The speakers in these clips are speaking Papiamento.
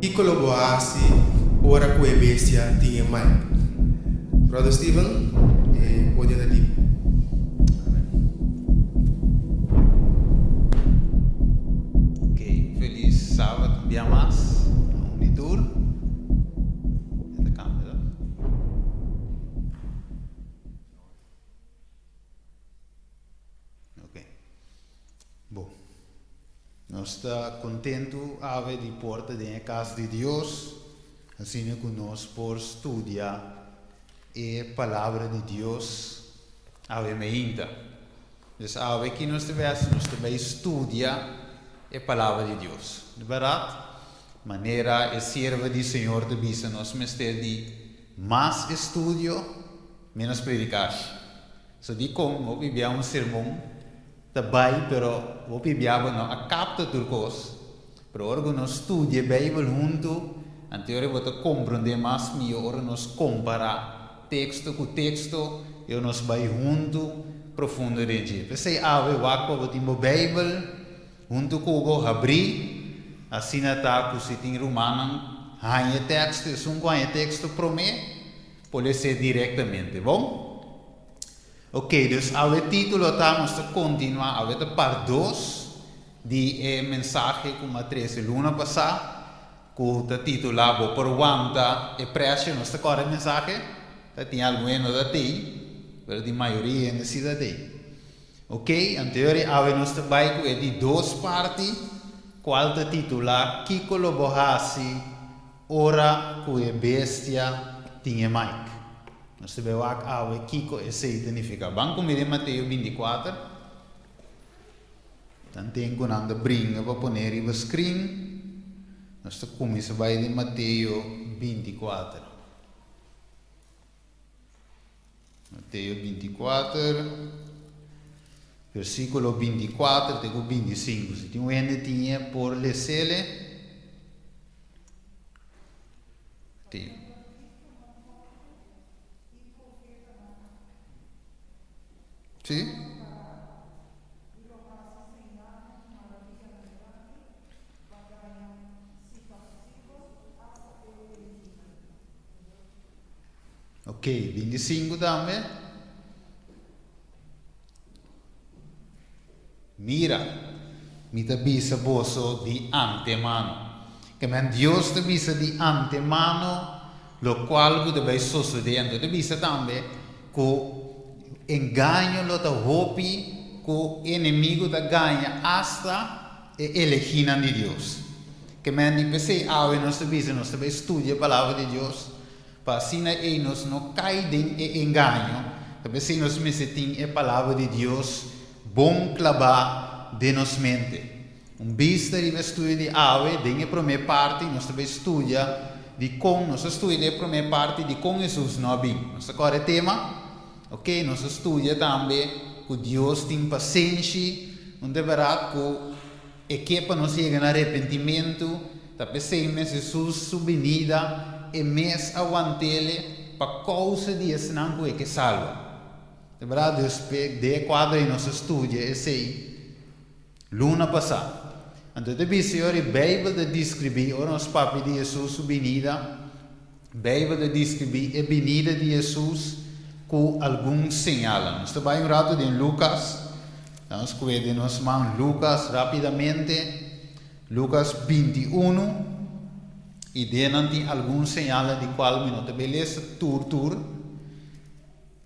Kiko lo bo hasi ora ku e bestia tin e mic? Brother Steven, e podio ta di bo. Amen. Ok, felis sabat un bia mas na un di tur. E ta cambia toch? Ok. Bo. Nos ta kontentu awe di por ta den e kas di Dios, asina ku nos por studia e Palabra di Dios awe meinta. Dus awe ki nos ta bai hasi? Nos ta bai studia e Palabra di Dios. Di bèrdat, manera e siervo di Señor ta bisa nos mester di mas estudio, ménos predikashi. So dikon hopi bia un sermon ta bai pero hopi bia bo no a kapta tur kos, pero ora ku nos studia Beibel huntu anto ora bo ta komprondé mas mihó ora nos kompará teksto ku teksto i ora nos bai huntu profundo den dje. P'esei awe wak pa bo tin bo Beibel huntu ku bo habrí, asina ta ku si tin rumannan haña e teksto, esun ku haña e teksto promé por les'é direktamente. Bon? Ok, dus awe título ta, nos ta kontinuá, awe ta part dos di e mensahe ku m'a trese luna pasá, ku ta titulá Bo por wanta e presio. Nos ta kòrda e mensahe? Ta tin algun hende no ta tei, pero tin mayoria hende si ta tei. Ok, anterior di awe nos ta bai ku e di dos parti, kual ta titulá Kiko lo bo hasi ora ku e bestia tin e mic? Nos ta bai wak awe kiko esei ta nifiká. Ban ku mi den Mateo bintikuater. Tanten ku nan ta bringa pa pone riba screen, nos ta kuminsá bai den Mateo bintikuater. Mateo bintikuater, versíkulo bintikuater te ku bintisinku. Si tin un hende tin e por les'ele. Tin. Sí. Ok, 25 tambe. Mira, mi ta bisa boso di antemano. Ke men Dios ta bisa di antemano lokual ku ta bai sosodé. Anto ta bisa tambe ku engaño lo ta hopi, ku enemigu ta gaña asta e elegínan di Dios. Ke men di p'esei awe nos ta bisa nos ta bai studia Palabra di Dios. Pa asina ei nos no kai den e engaño, ta p'esei nos mester tin e Palabra di Dios bon klabá den nos mente. Un bista riba e studio di awe, den e promé parti nos ta bai studia di kon, nos a studia den e promé parti di kon Hesus no a bin. Nos ta kòrda e tema? Oke, nos a studia tambe ku Dios tin pasenshi, un ta bèrdat ku E ke pa nos yega na arepentimentu, ta p'esei mes Hesus su binida, e mes a want'ele pa kousa di esnan ku e ke salba. Ta berdad, Dios p'e den e kuadro ei nos a studia esei luna pasá. Anto ta bisa e ora e Beibel ta deskribí, ora nos papia di Hesus su binida, Beibel ta deskribí e binida di Hesus ku algun señalnan. Nos ta bai un ratu den Lukas. Nos kue den nos man Lukas rápidamente. Lukas bintiunu. I den nan tin algun señalnan di kual mi no ta bai lesa tur tur.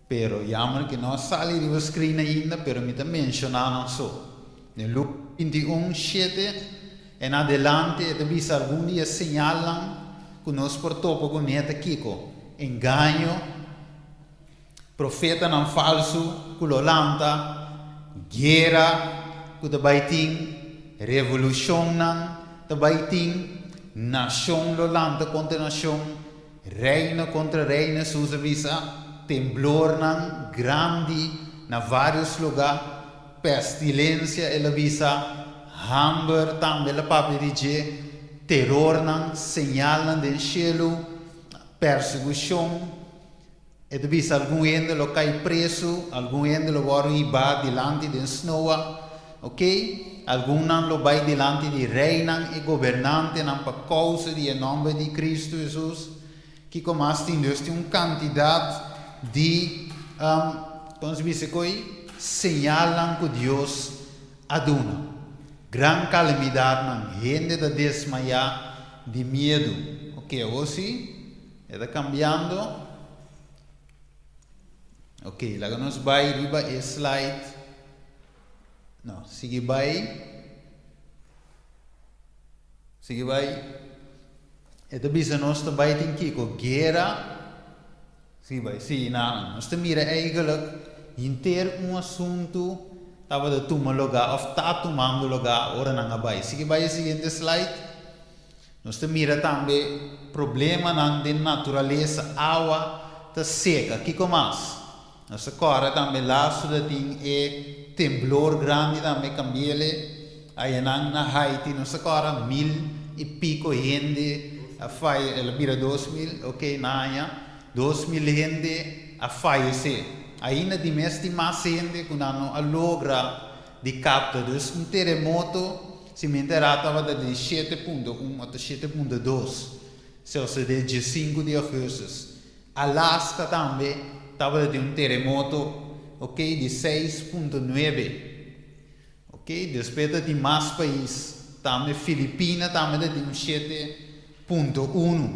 Pero jammer ki no a sali riba screen ainda, pero mi ta menciona nan so. Den Luc 21, shete en adelante e ta bisa algun di e señalnan cu nos por topa cu ne ta kico? Engaño, profetanan falsu cu lo lanta, guera cu ta bay tin, revolucionnan ta bay tin, nacion lo lanta contra nacion, Reino kontra reino, Hesus a bisa, temblornan grandi na vários lugá, pestilensia, el a bisa, hamber tambe el a papia di dje, terornan, señalnan den shelu, persekushon. E ta bisa algun hende lo kai presu, algun hende lo wòrdu hibá dilanti den snoa. Oke? Algun nan lo bai dilanti di reinan i gobernantenan pa kousa di e nòmber di Kristu Hesus. Kiko mas tin? Dus tin un kantidat di, kon nos bisa koi, señalnan ku Dios a duna. Gran kalamidatnan, hende ta desmayá di miedu. Oke, awor si e ta kambiando. Oke, laga nos bai riba e slide. No, sigui bai. Sigui bai. E ta bisa nos ta bai tin kiko? Guera. Sigui bai. Sí, nan. Nos ta mira eigenlijk henter un asuntu tabata tuma lugá òf ta tumando lugá ora nan a bai. Sigui bai e siguiente slide. Nos ta mira tambe problemanan den naturalesa, awa ta seka. Kiko mas? Nos ta kòrda tambe lastu ta tin e temblor grandi tambe kambiele ayanan na Haiti. Nos ta kòrda mil i piko hende a faye, el a bira 2000, ok, na aña 2000 hende a fayesé. Ainda di mes tin mas hende ku nan no a logra di kapta. Dus un teremoto, si mi enterá tabata di 7.1 òf 7.2, sosodé 15 di ougùstùs. Alaska tambe tabata tin un teremoto, ok, di 6.9. Ok, despues ta tin mas pais tambe, Filipina tambe ta tin un 7.1.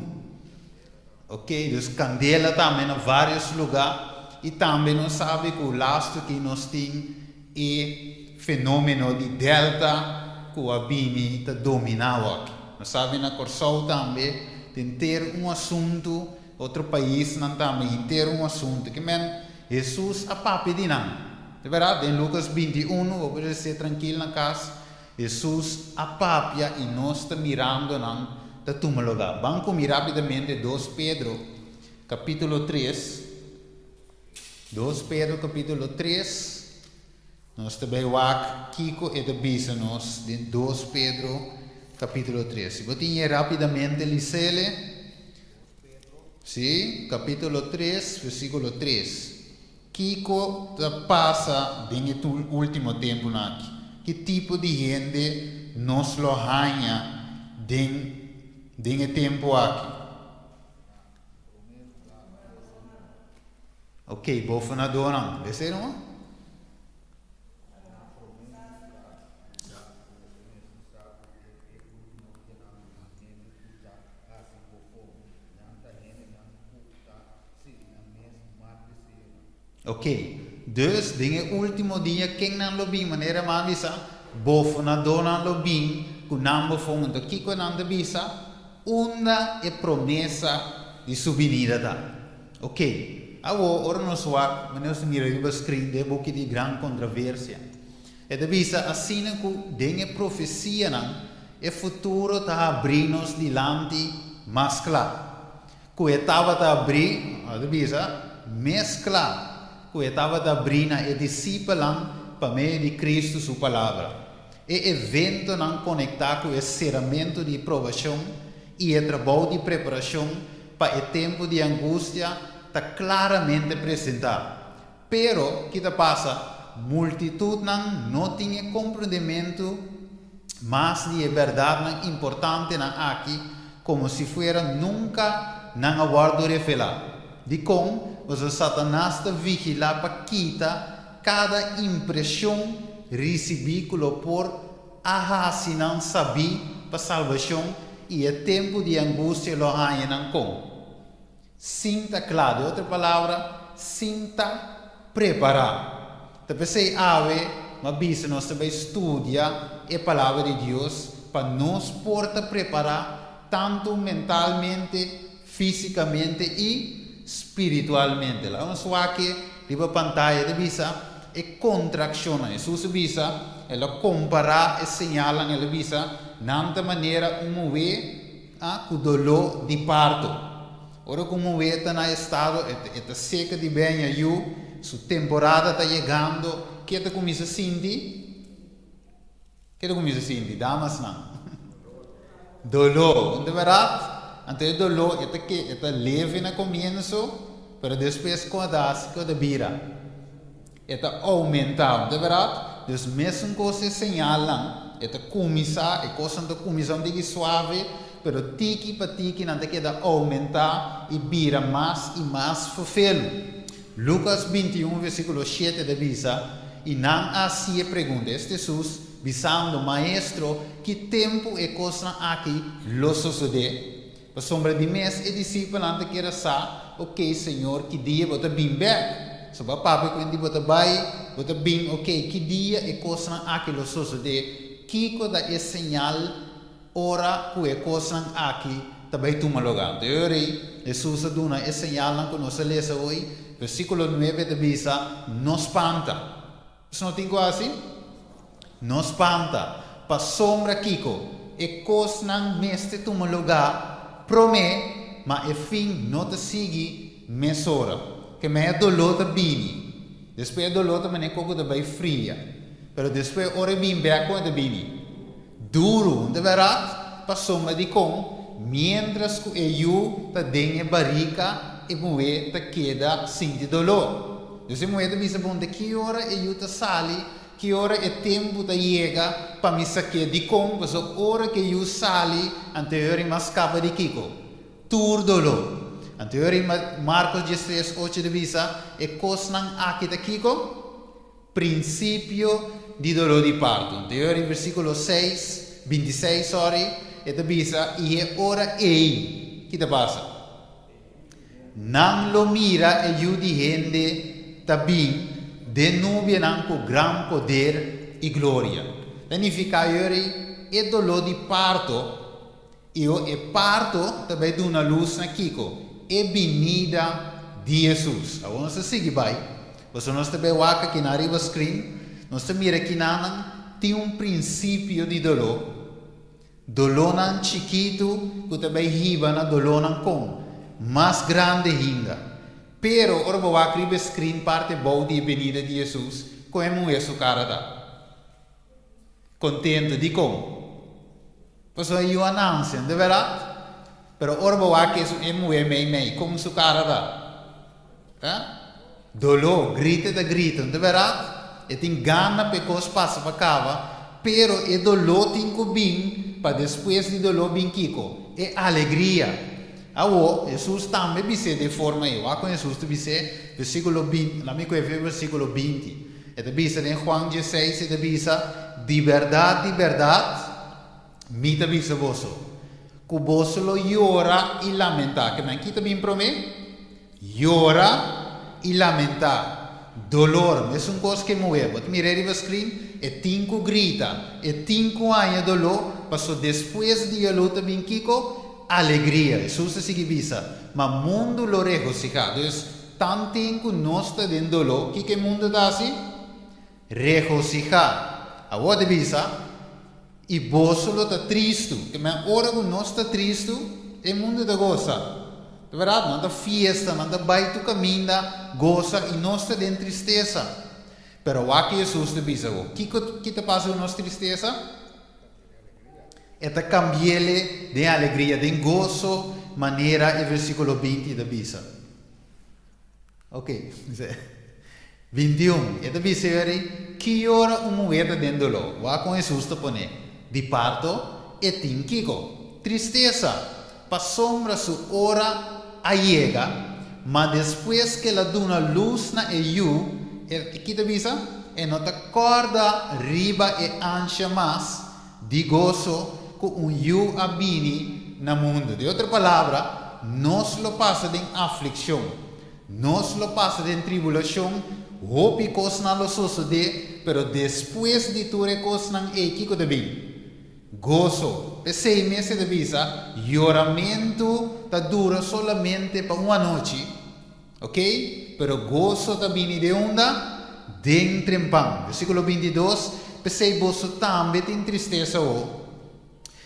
Ok, dus kandela tambe na varios luga i tambe nos sabi ku lastu ki nos tin e fenomeno di delta ku a bini ta domina awaki. Nos sabi na Kòrsou tambe tin ter un asuntu, otro paisnan tambe henter un asuntu. Ke men Hesus a papia di nan. Di bèrdat, den Lukas 21, bo por ser trankil na kas, Hesus a papia i nos ta mirando nan ta tuma lugá. Ban ku mi rápidamente 2 Pedro kapítulo 3. 2 Pedro kapítulo 3. Nos ta bai wak kiko e ta bisa nos den 2 Pedro kapítulo 3. Si bo tin e rápidamente lisele. Sí, kapítulo 3, versíkulo 3. Kiko ta pasa den e último tempunan aki? Ki tipo di hende nos lo haña den den e tempu aki? Ok, bofonadónan. Esei no? Ok, dus den e último dia ken nan lo bin? Manera mi a bisa, bofonadónan lo bin ku nan bofon. Anto kiko nan ta bisa? Unda e promesa di su binida ta? Ok, awor ora nos wak, manera nos ta mira riba screen den e buki di Gran Controversia, e ta bisa asina ku den e profesianan e futuro ta habrí nos dilanti mas kla. Ku e tabata abrí, nos ta bisa, mes kla ku e tabata abrí na e disipelnan pa medio di Kristu su palabra. E eventonan konektá ku e seramentu di probashon i e trabou di preparashon pa e tempu di angustia ta klaramente presentá. Pero, ki ta pasa? Multitutnan no tin e komprendementu mas di e bèrdatnan importantenan aki komo si fuera nunka nan a wòrdu revelá. Dikon? Pasobra Satanas ta vigilá pa kita kada impreshon risibí ku lo por a hasi nan sabí pa salbashon i e tempu di angustia lo haña nan kon. Sin ta kla, di otro palabra, sin ta prepará. Ta p'esei awe m'a bisa nos ta bai studia e Palabra di Dios pa nos por ta prepará tantu mentalmente, físikamente i spiritualmente. Laga nos wak riba pantaya ta bisa e kontrakshonnan. Hesus a bisa, el a kompará e señalnan, el a bisa, nan ta manera un muhé A ku doló di parto. Ora ku muhé ta na estado, e ta seka di beña yu, su temporada ta yegando, ke ta kuminsá sinti? Ke ta kuminsá sinti, damasnan? Doló, no ta bèrdat? Anto e doló e ta ke, e ta leve na komienso, pero despues kon a ta hasi, kon a ta bira? E ta oumentá, no ta bèrdat? Dus mesun kos e señalnan, e ta kuminsá, e kosnan ta kuminsá un tiki suave, pero tiki pa tiki nan ta keda oumentá i bira mas i mas fefelu. Lukas 21 versíkulo 7 ta bisa, I nan a hasié pregunta, esta Hesus, bisando, Maestro, ki tempu e kosnan aki lo sosodé? Pasobra di mes e disipelnan ta kere sa, Ok, Señor, ki dia bo ta bin bek? So bo a papia ku hende bo ta bai, bo ta bin, ok, ki dia e kosnan aki lo sosodé? Kiko ta e señal ora ku e kosnan aki ta bai tuma lugá? Anto e ora ei, Hesus a duna e señalnan ku nos a lesa hoy. Versíkulo nuebe ta bisa, No spanta. Nos no tin ku hasi? No spanta, pasobra kiko? E kosnan mester tuma lugá promé, ma e fin no ta sigui mesora. Ke mei e doló ta bini. Despues e doló ta manera koko ta bai fria. Pero despues ora e bin bèk kon e ta bini? Duru, no ta bèrdat? Pasobra dikon? Miéntras ku e yu ta den e barika, e muhé ta keda sinti doló. Dus e muhé ta bisa bon, ta ki ora e yu ta sali, ki ora e tempu ta yega pa mi sak'é? Dikon? Pasobra ora ku e yu sali, anto e ora i mas skapa di kiko? Tur doló. Anto e ora i Markos 13, 8 ta bisa, E kosnan aki ta kiko? Prinsipio di doló di parto. Anto e ora in versíkulo seis, 26, sorry, e ta bisa, I e ora ei, ki ta pasa? Nan lo mira e Yu di hende ta bin den nubianan ku gran poder i gloria. Ta nifiká e ora ei e doló di parto. I o e parto ta bai duna lus na kiko? E binida di Hesus. Awor nos ta sigui bai, pasobra nos ta bai wak akinan riba screen, nos ta mira kinanan tin un prinsipio di doló, dolónan chikitu ku ta bai hiba na dolónan kon mas grandi hinda. Pero ora bo wak riba e screen parti abou di e binida di Hesus, kon e muhé su kara ta? Kontentu, dikon? Pasobra e yu a nanse, no ta bèrdat? Pero ora bo wak esun e muhé mei mei, kon su kara ta? Eh? Doló, grita e ta grita, no ta bèrdat? E tin gana pa e kos pasa pa kaba, pero e doló tin ku bin pa despues di doló bin kiko? E alegria. Awor, Hesus tambe bis'é den forma ei. Wak kon Hesus ta bis'é, versíkulo 20, laat mi kohe versíkulo 20. E ta bisa den Juan 16, e ta bisa, Di bèrdat, di bèrdat, mi ta bisa boso, ku boso lo yora i lamentá. Ke men ki ta bin promé? Yora i lamentá. Dolor, mesun kos ke muhé. Bo ta mir'é riba screen? E tin ku grita, e tin ku haña doló, paso despues di e lo ta bin kiko? Alegria. Hesus ta sigui bisa, Ma mundu lo regosihá. Dus, Tanten ku nos ta den doló, kiko e mundu ta hasi? Regosihá. Awor ta bisa, I boso lo ta tristu. Ke men ora ku nos ta tristu, e mundu ta gosa. Ta bèrdat, nan ta fiesta, nan ta bai tur kaminda gosa i nos ta den tristesa. Pero wak Hesus ta bisa bo, kiko ki ta pasa ku nos tristesa? E ta kambi'el den alegria, den goso, manera e versíkulo 20 ta bisa. Ok, 21, e ta bisa yori, Ki ora un muhé ta den doló? Wak kon Hesus ta pon'é, Di parto, e tin kiko? Tristesa, pasobra su ora a yega, ma despues ku el a duna lus na e yu, e ki ta bisa? E no ta kòrda riba e ansha mas di goso ku un yu a bini na mundu. Den otro palabra, nos lo pasa den aflikshon, nos lo pasa den tribulashon, hopi kosnan lo sosodé, pero despues di tur e kosnan ei, kiko ta bin? Goso. P'esei mes e ta bisa, Yoramentu ta dura solamente pa un anochi, ok? Pero goso ta bini den unda? Den trempan. Versíkulo 22, P'esei boso tambe tin tristesa awor,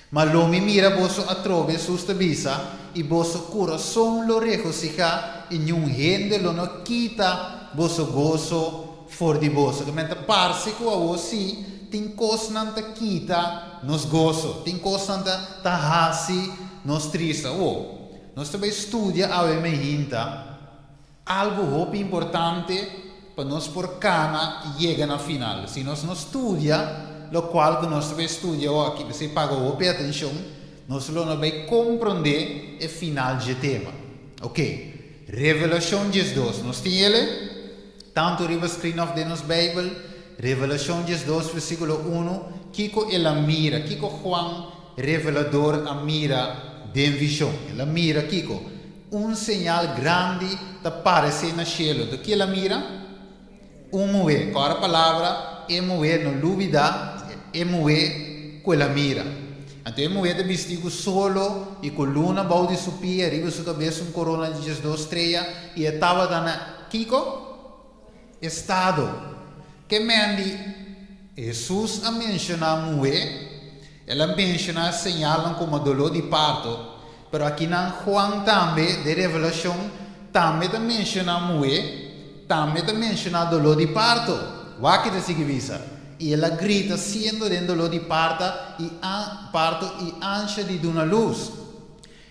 ma lo mi mira boso atrobe, Hesus ta bisa, i boso kurason lo regosihá i niun hende lo no kita boso goso for di boso. Ke men ta parse ku awor sí tin kosnan ta kita nos goso, tin kosnan ta ta hasi nos triste. Awor, nos ta bai studia awe meinta algu hopi importante. pa nos por kana yega na final. Si nos no studia lokual ku nos ta bai studia awor aki, p'esei paga hopi atenshon, nos lo no bai komprondé e final dje tema. Ok, Revelashon 12, nos tin el'e? Tantu riba screen òf den nos Beibel, Revelashon 12 versíkulo unu, kiko el a mira? Kiko Juan Revelador a mira den vishon? El a mira kiko? Un señal grandi ta paresé na shelu. Anto ki el a mira? Un muhé. Kòrda palabra e muhé, no lubidá e muhé ku el a mira. Anto e muhé ta bistí ku solo i ku luna bou di su pia, riba su kabes un korona di 12 strea, i e tabata na kiko? Estado. Ke men di Hesus a menshoná muhé, el a menshoná señalnan komo doló di parto, pero akinan Juan tambe den Revelashon tambe ta menshoná muhé, tambe ta menshoná doló di parto. Wak ta sigui bisa, I el a grita siendo den doló di parta i parto i ansha di duna lus.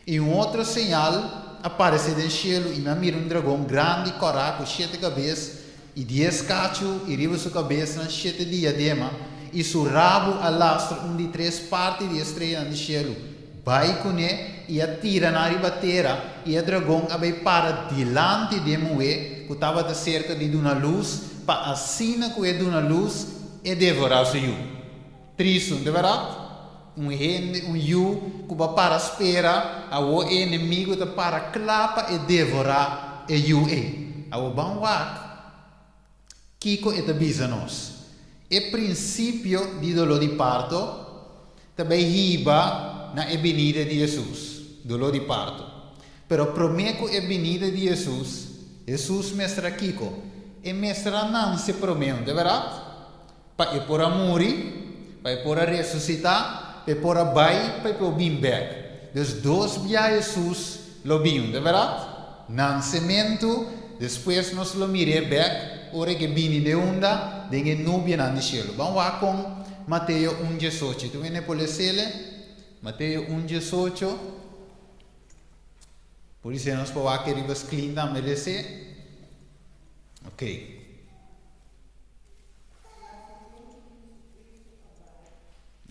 I un otro señal a paresé den shelu, i mi a mira un dragon grandi kòrá ku shete kabes i dies kachu, i riba su kabesnan shete diadema, i su rabu a lastra un di tres parti di e streanan di shelu bai kuné, i a tira nan riba tera, i e dragon a bai para dilanti di e muhé ku tabata serka di duna lus, pa asina ku e duna lus, e devorá su yu. Tristu, no ta bèrdat? Un hende, un yu ku bo a para spera, awor e enemigu ta para kla pa e devorá e yu ei. Awor ban wak kiko e ta bisa nos. E prinsipio di doló di parto ta bai hiba na e binida di Hesus, doló di parto. Pero promé ku e binida di Hesus, Hesus mester a kiko? E mester a nanse promé, no ta bèrdat? Pa e por a muri, pa e por a resusitá, pa e por a bai, pa e por bin bèk. Dus dos bia Hesus lo bin, ta bèrdat? Nansementu, despues nos lo mir'é bèk ora e ke bini den unda? Den e nubianan di shelu. Ban wak kon Mateo un diesocho. Tur hende por les'el? Mateo un diesocho. Por isé nos por wak e riba screen tambe les'é. Oké.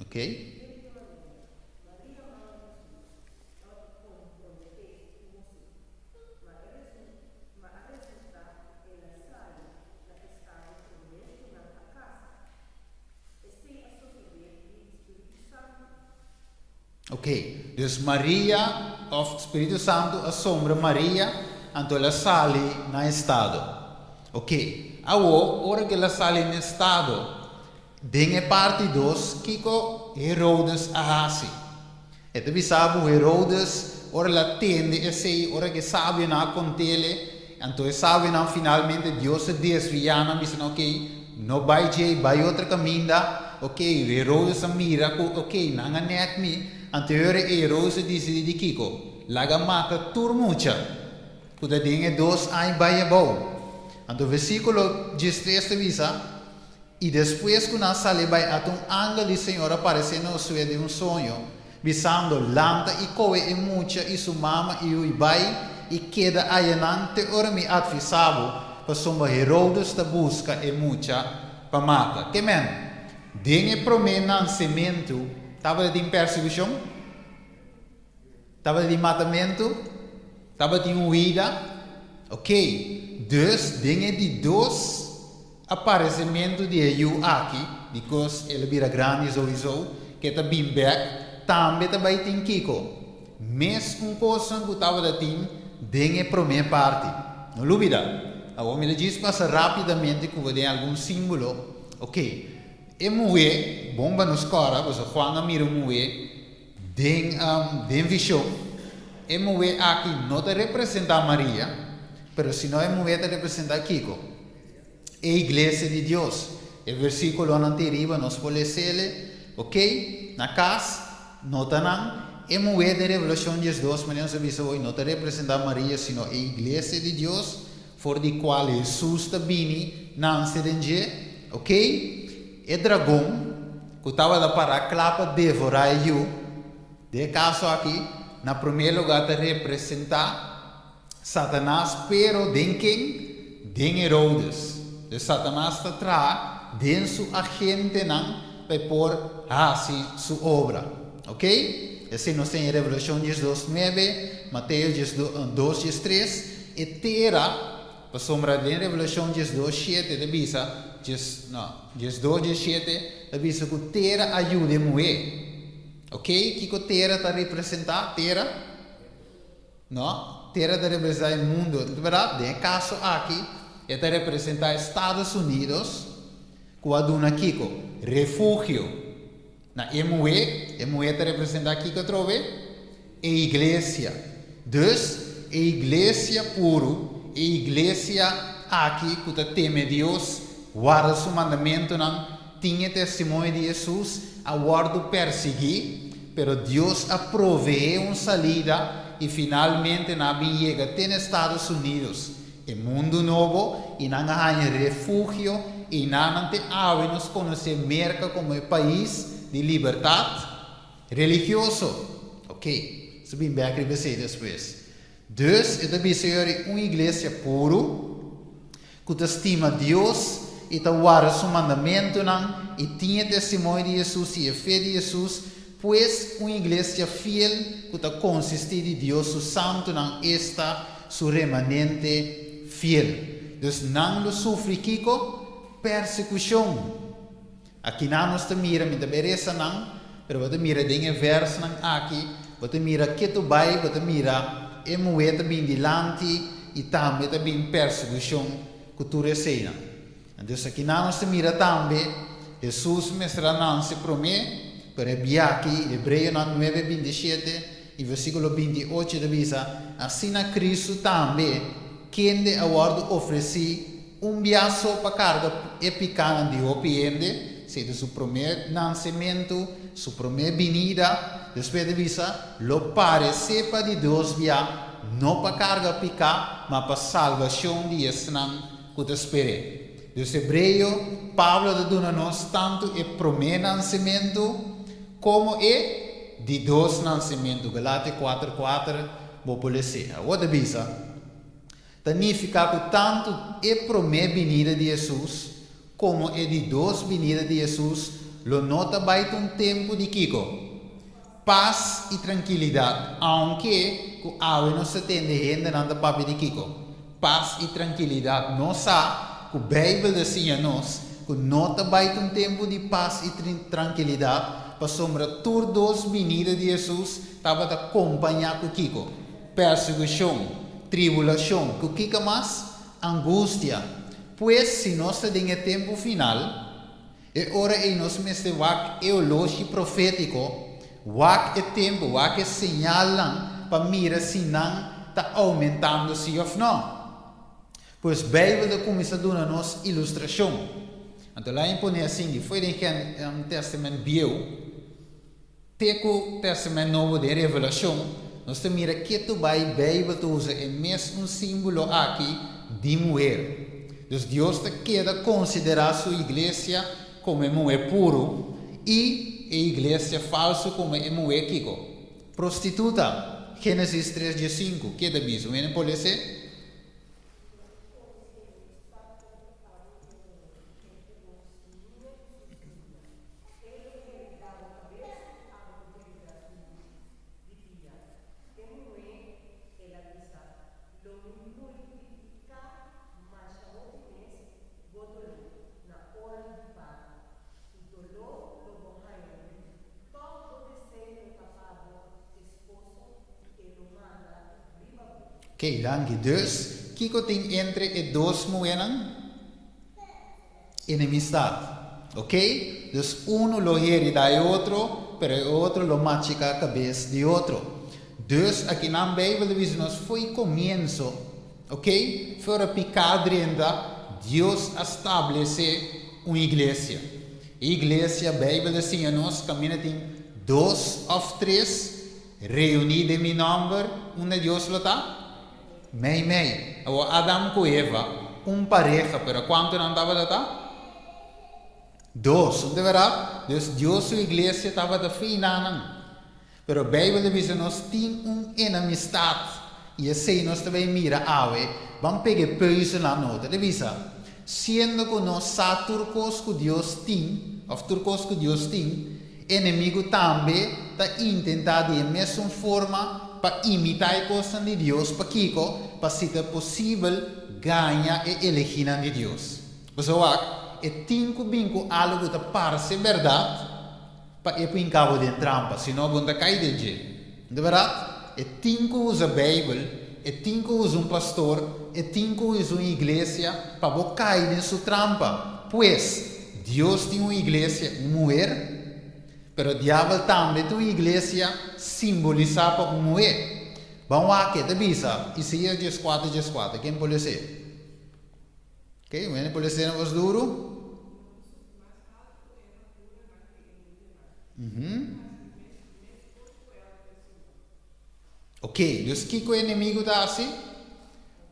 Ok. Ok, dus Maria of Spiritu Santu a sombra Maria, anto el a sali na estado. Ok, awo ora ku el a sali na estado, den e parti dos, kiko Herodes a hasi? E ta bisa bo Herodes, ora el a tende esei, ora ku e sabionan a kont'el, anto e sabionan finalmente Dios a desviá nan, bisa nan, ok, no bai djei, bai otro kaminda, ok, Herodes a mira ku, ok, nan a nèk mi, anto e ora ei Herodes a disidí di kiko? Laga mata tur mucha ku ta den e dos aña bai abou. Anto versíkulo 13 ta bisa. I despues ku nan sali bai ata un angel di Señor a paresé na Josué den un soño, bisando, Lanta i kohe e mucha i su mama i hui bai i keda ayanan te ora mi atvisá bo, pasobra Herodes ta buska e mucha pa mata. Ke men, den e promé nansementu tabatin persekushon? Tabatin matamentu? Tabatin huida? Ok, dus den e di dos aparesementu di e yu aki, bikos el a bira grandi souiso, ke ta bin bek, tambe ta bai tin kiko? Mes un kosnan ku tabata tin den e promé parti. No lubida. Awor mi ta djis pasa rápidamente ku bo den algun símbolo. Ok, e muhé, bon pa nos kòrda, pasobra Juan a mira un muhé Den den vishon, e muhé aki no ta representá Maria, pero sino e muhé ta representá kiko? E iglesia di Dios. E versíkulonan te riba nos por les'ele, ok, na kas, nota nan, e muhé den Revelashon 12, manera nos a bisa hoy, no ta representá Maria, sino e iglesia di Dios, for di kual Hesus ta bini nanse den dje, ok. E dragon, ku tabata pará kla pa devorá e yu, den e kaso aki, na promé lugá ta representá Satanas, pero den ken? Den Herodes. Dus Satanas ta traha den su agentenan pa e por hasi su obra. Ok? Esei nos tin Revelashon diesdos nuebe, Mateo diesdos diestres. E tera, pasobra den Revelashon diesdos shete ta bisa, djes, no, diesdos diesshete ta bisa ku tera a yuda e muhé. Ok? Kiko tera ta representá? Tera? No, tera ta representá e mundu. Ta bèrdat? Den e kaso aki, e ta representá Estados Unidos, ku a duna kiko? Refugio na e muhé. E muhé ta representá kiko atrobe? E iglesia. Dus, e iglesia puru, e iglesia aki ku ta teme Dios, warda su mandamentunan, tin e testimonio di Hesus, a wòrdu persiguí, pero Dios a proveé un salida i finalmente nan a bin yega te na Estados Unidos, e mundu nobo, i nan a haña refugio i nan te awe nos konosé Merka komo e pais di libertat religioso. Ok, nos ta bin bèk riba esei despues. Dus e ta bisa yori un iglesia puru ku ta stima Dios i ta warda su mandamentunan i tin e testimonio di Hesus i e fe di Hesus, pues un iglesia fiel ku ta konsistí di Dios su santunan, esta, su remanente fiel. Dus nan lo sufri kiko? Persekushon. Akinan nos ta mira, mi ta bai resa nan, pero bo ta mira den e vèrsnan aki, bo ta mira ketu bai, bo ta mira e muhé ta bin dilanti i tambe ta bin persekushon ku tur eseinan. Entonces akinan nos ta mira tambe Hesus mester a nanse promé, pero e bia aki, Hebreonan nuebe 27 i versíkulo 28 ta bisa, Asina Kristu tambe, kende a wòrdu ofresí Un bia so pa karga e pikanan di hopi hende, esei ta su promé nansementu, su promé binida, despues ta bisa, lo paresé pa di dos bia, no pa karga piká, ma pa salbashon di esnan ku ta sper'é. Dus Hebreo, Pablo ta duna nos tantu e promé nansementu komo e di dos nansementu, Galatio kuater kuater, bo por les'é. Awor ta bisa. Ta nifiká ku tantu e promé binida di Hesus komo e di dos binida di Hesus lo no ta bai ta un tempu di kiko? Pas i trankilidat, ounke ku awe nos ta tende hendenan ta papia di kiko? Pas i trankilidat. Nos sa ku Beibel ta siña nos ku no ta bai ta un tempu di pas i trankilidat pasobra tur dos binida di Hesus tabata kompañá ku kiko? Persekushon, tribulashon, ku kiko mas? Angustia. Pues, si nos ta den e tempu final, e ora ei nos mester wak e oloshi profétiko, wak e tempu, wak e señalnan pa mira si nan ta oumentando sí òf nò. Pues Beibel ta kuminsá duna nos ilustrashon. Anto laña pone asin di fo'i den Tèstamènt Bieu. Te ku Tèstamènt Nobo den Revelashon, nos ta mira ketu bai Beibel ta usa e mes un símbolo aki di muher. Dus Dios ta keda konsiderá su iglesia komo e muhé puru i e iglesia falsu komo e muhé kiko? Prostituta. Génesis tres diesinku, ke ta bisa? Un hende por les'é? E lo heridá bo kabes i abo lo heridá su yu di pia. E muhé, el a bisa, Lo mi multipliká masha hopi mes bo doló na ora di parto, ku doló lo bo haña yu. Tòg bo deseo lo ta pa bo esposo i e lo manda riba bo. Oké, danki. Dus, kiko tin entre e dos muhénan? Enemistad. Ok? Dus unu lo herida e otro, pero e otro lo machica cabes di otro. Dus akinan Bijbel ta bisa nos fo'i comienso, ok, for ora pica drenta, Dios a stablece un iglesia. E iglesia, Bijbel ta siña nos, caminda tin dos of tres reuni den mi nomber, unda Dios lo ta? Mei mei. Awor Adam ku Eva, un pareha, pero kuantu nan tabata ta? Dos, no ta bèrdat? Dus Dios su iglesia tabata fina nan. Pero Beibel ta bisa nos tin un enemistat, i esei nos ta bai mira awe. Ban pega e peuzelnan nota. Ta bisa, Siendo ku nos sa tur kos ku Dios tin, òf tur kos ku Dios tin, enemigu tambe ta intentá di e mesun forma pa imitá e kosnan di Dios. Pakiko? Pa si ta posibel gaña e elegínan di Dios. Pasobra wak, e tin ku bin ku algu ku ta parse bèrdat pa e por hinka bo den trampa, sino bo no ta kai den dje. No ta bèrdat? E tin ku usa Beibel, e tin ku usa un pastor, e tin ku usa un iglesia pa bo kai den su trampa. Pues, Dios tin un iglesia, un muher, pero diabel tambe tin un iglesia simbolisá pa un muher. Ban wak ke ta bisa Isaías dieskuater dieskuater. Ken por les'é? Ok, un hende por les'é na bos duru? Ok, dus kiko e enemigu ta hasi?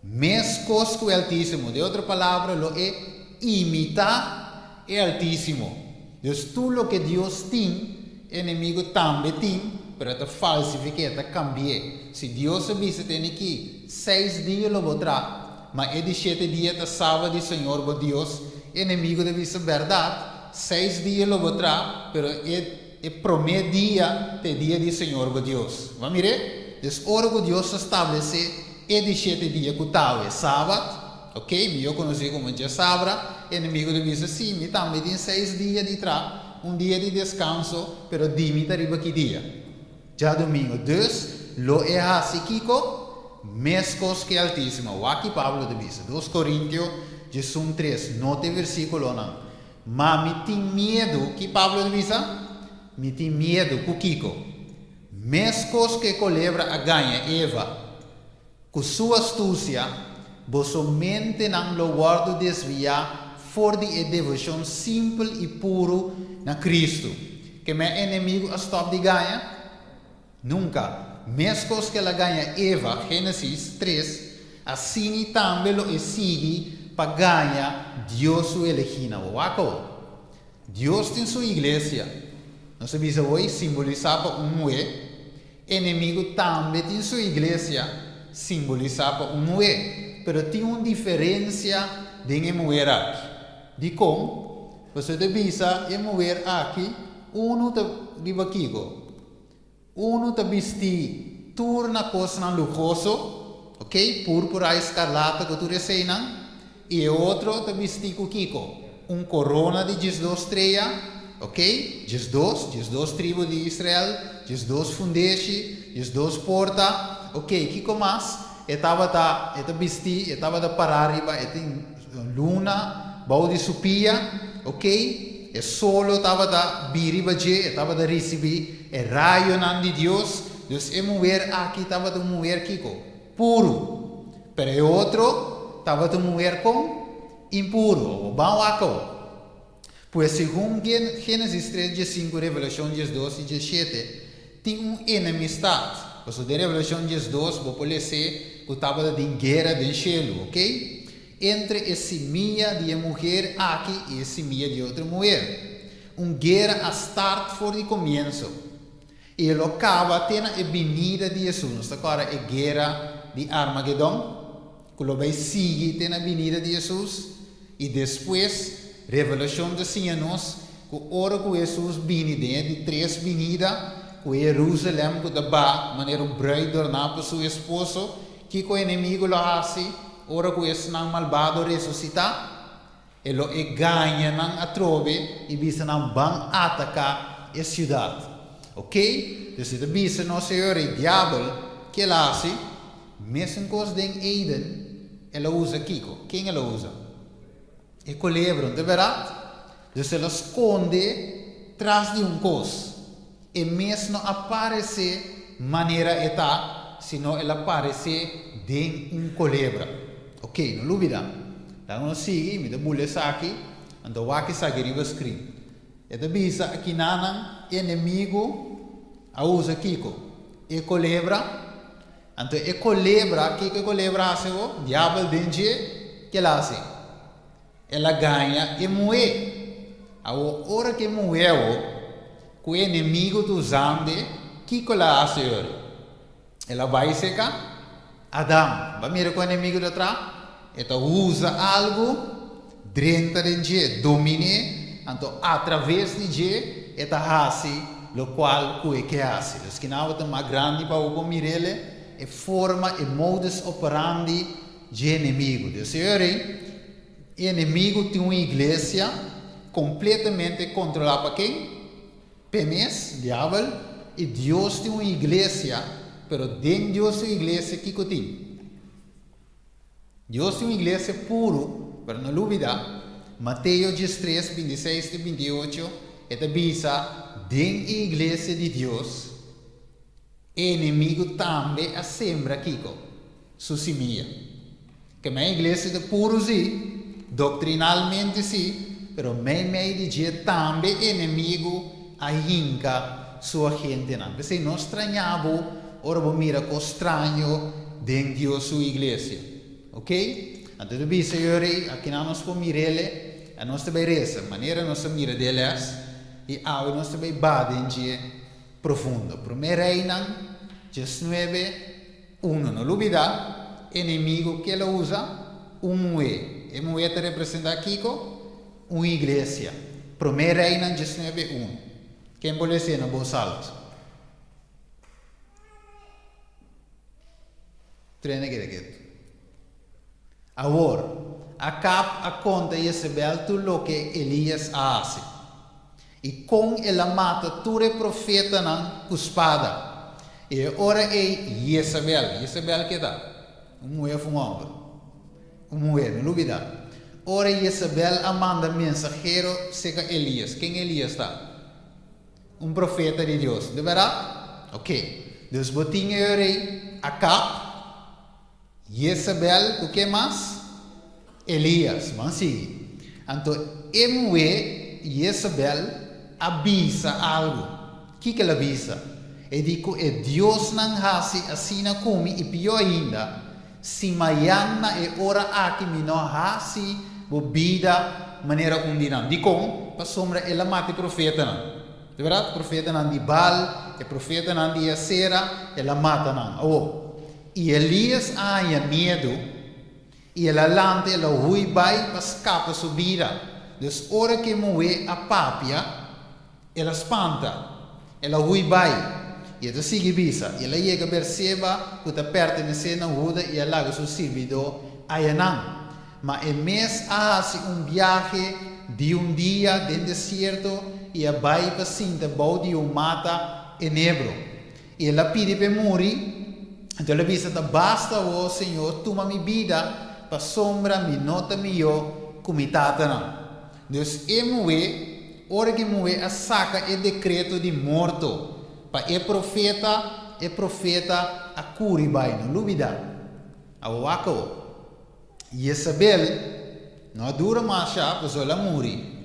Meskos ku e Altísimo. Den otro palabra, lo e imitá e Altísimo. Dus tur loke Dios tin, e enemigu tambe tin, pero e ta falsifik'é, e ta kambi'é. Si Dios a bisa tene ki seis dia lo bo traha, ma e di shete dia ta Sabat di Señor bo Dios, e enemigu ta bisa, Bèrdat, seis dia lo bo traha, pero e E promé dia ta e dia di Señor bo Dios. Bo a mir'é? Dus ora ku Dios a stablesé e di shete dia ku tawe Sabat, ok, mihó konosí komo djasabra, e enemigu ta bisa, Sí, mi tambe tin seis dia di tra, un dia di deskanso, pero di mi ta riba ki dia? Djadumingu. Dus, lo e hasi kiko? Meskos ku e Altísimo. Wak ki Pablo ta bisa, Dos Korintio 13, nota e versíkulonan. Ma mi tin miedu, ki Pablo ta bisa? Mi tin miedu ku kiko? Meskos ku e kolebra a gaña Eva ku su astusia, boso mentenan lo wòrdu desviá for di e devoshon simpel i puru na Kristu. Ke men enemigu a stòp di gaña? Nunka. Meskos ku el a gaña Eva, Génesis, tres, asini tambe lo e sigui pa gaña Dios su elegínan. Bo wak awo. Dios tin su iglesia. Nos a bisa hoy, simbolisá pa un muhé. Enemigu tambe tin su iglesia, simbolisá pa un muhé. Pero tin un diferensia den e muher aki. Dikon? Pasobra ta bisa e muher aki, unu ta riba kiko? Unu ta bistí tur na kosnan luhoso, ok, púrpura i skarlata ku tur eseinan, i e otro ta bistí ku kiko? Un korona di diesdos strea, ok, diesdos, diesdos tribu di Israel, diesdos fundeshi, diesdos porta, ok, kiko mas? E tabata, e ta bistí, e tabata pará riba, e tin luna bou di su pia, ok, e solo tabata biri riba dje, e tabata risibí e rayonan di Dios, dus e muher aki tabata un muher kiko? Puru. Pero e otro tabata un muher kon? Impuru. Awor ban wak awor. Pues segun Génesis tres diesinku, Revelashon diesdos i diesshete, tin un enemistat. Pasobra den Revelashon diesdos bo por les'é ku tabata tin guera den shelu, ok? Entre e simia di e muher aki i e simia di e otro muher. Un guera a start for di komienso. I e lo kaba te na e binida di Hesus. Nos ta kòrda e guera di Armagedon, ku lo bai sigui te na binida di Hesus. I despues, Revelashon ta siña nos ku ora ku Hesus bini den e di tres binida, ku e Herusalèm ku ta ba manera un brùit dòrná pa su esposo, kiko enemigu lo hasi ora ku esnan malbado resusitá? E lo e gaña nan atrobe i bisa nan ban ataká e siudat. Ok, dus e ta bisa nos Señor e diabel ke el a hasi, mesun kos den Eden, el a usa kiko? Ken el a usa? E kolebra, no ta bèrdat? Dus el a skonde tras di un kos. E mes no a paresé manera e ta, sino el a paresé den un kolebra. Ok, no lubidá. Laga nos sigui, mi ta bula esaki, anto wak esaki riba screen. E ta bisa akinanan enemigu a usa kiko? E kolebra. Anto e kolebra, kiko e kolebra a hasi awo? Diabel den dje, ke el a hasi? El a gaña e muhé. Awor, ora ku e muhé awor, ku e enemigu ta usand'e, kiko el a hasi ora? El a bai seka Adam. Bo a mira ku e enemigu ta traha? E ta usa algu Drenta den dje, domin'é, anto atraves di dje e ta hasi lokual ku e ke hasi. Dus kina ta mas grandi pa bo por mir'el e forma, e modus operandi dje enemigu. Dus e ora ei, e enemigu tin un iglesia kompletamente kontrolá pa ken? P'e mes, diabel, i Dios tin un iglesia, pero den Dios su iglesia kiko tin? Dios tin un iglesia puru, pero no lubida, Mateo diestres, bintiseis te bintiocho, e ta bisa, den e iglesia di Dios, e enemigu tambe a sembra kiko? Su simia. Ke men iglesia ta puru si, doktrinalmente si, pero meimei di dje tambe enemigu a hinka su agentenan. P'esei no straña bo ora bo mira kos straño den Dios su iglesia. Ok? Anto ta bisa yo rei, akinan nos por mir'ele, a nos ta bai resa manera nos a mira den les, i awe nos ta bai ba den dje profundo. Promé Reinan diesnuebe, uno. No lubida, enemigo ke lo usa? Un muhé. E muhé ta representá kiko? Un iglesia. Promé Reinan diesnuebe, uno. Ken por les'é na bos alto? Trene keda ketu. Awor, Akab a konta Yesebel tur loke Elias a hasi i kon el a mata tur e profetanan ku spada. I e ora ei Yesebel, Yesebel ke ta? Un muhé òf un hòmber? Un muhé, no lubidá. Ora Yesebel a manda mensahero serka Elias, ken Elias ta? Un profeta di Dios, de bèrdat? Ok. Dus bo tin e rei Akab, Jezabel ku ke mas? Elias. Ban sigui. Anto e muhé Jezabel a bisa algu. Kiko el a bisa? E di ku e diosnan hasi asina ku mi i pió ainda, si mayan na e ora aki mi no hasi bo bida manera un di nan. Dikon? Pasobra el a mata e profetanan. Di bèrdat, profetanan di Baal, e profetanan di Asera, el a mata nan. Awor, i Elias a haña miedu, i el a lanta, el a hui bai pa skapa su bida. Dus ora ku e muhé a papia, El a spanta. El a hui bai. I e ta sigui bisa, I el a yega Berseba, ku ta pertenesé na Huda, i a laga su sirbidó ayanan. Ma e mes a hasi un biahe di un dia den desierto i a bai pa sinta bou di un mata enebro. I el a pidi p'e muri, anto el a bisa, Ta basta awor, Señor, tuma mi bida, pasobra mi no ta mihó ku mi tatanan. Dus e muhé, ora ku e muhé a saka e dekreto di morto pa e profeta, e profeta a kuri bai. No lubidá. Awor wak awor. Yesabel no a dura masha pasobra el a muri.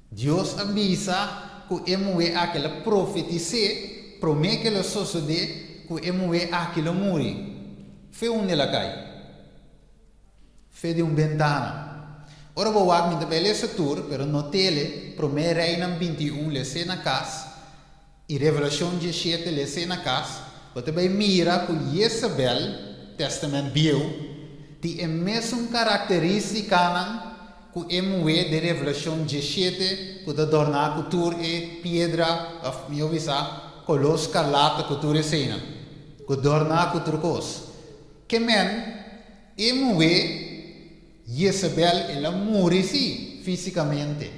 Dios a bisa ku e muhé aki, el a profetis'é promé ku el a sosodé ku e muhé aki lo muri. Fe unda el a kai? Fe di un bentana. Ora bo wak mi ta bai lesa tur, pero no tele, Promé Reinan 21 les'é na kas i Revelashon 17 les'é na kas, bo ta bai mira ku Yesabel, Tèstamènt Bieu, tin e mesun karakterístikanan ku e muhé den Revelashon 17 ku ta dòrná ku tur e piedra, òf mihó bisá, koló skarlata ku tur eseinan, ku dòrná ku tur kos. Ke men e muhé Jezebel el a muri sí físikamente,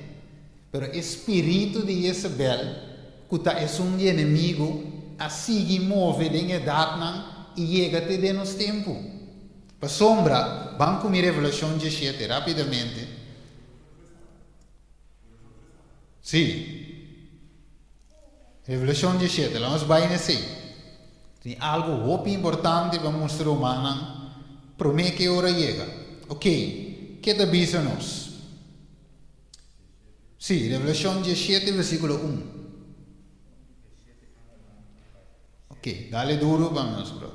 pero e spiritu di Jezebel, ku ta esun di enemigu, a sigui move den edatnan i yega te den nos tempu. Pasobra, ban ku mi Revelashon 17 rápidamente. Sí. Revelashon 17, laga nos bai na esei. Tin algu hopi importante pa mustra rumannan promé ku e ora yega. Ok, ke ta bisa nos? Sí, Revelashon 17 versíkulo un. Ok, dale duro pa nos, bro.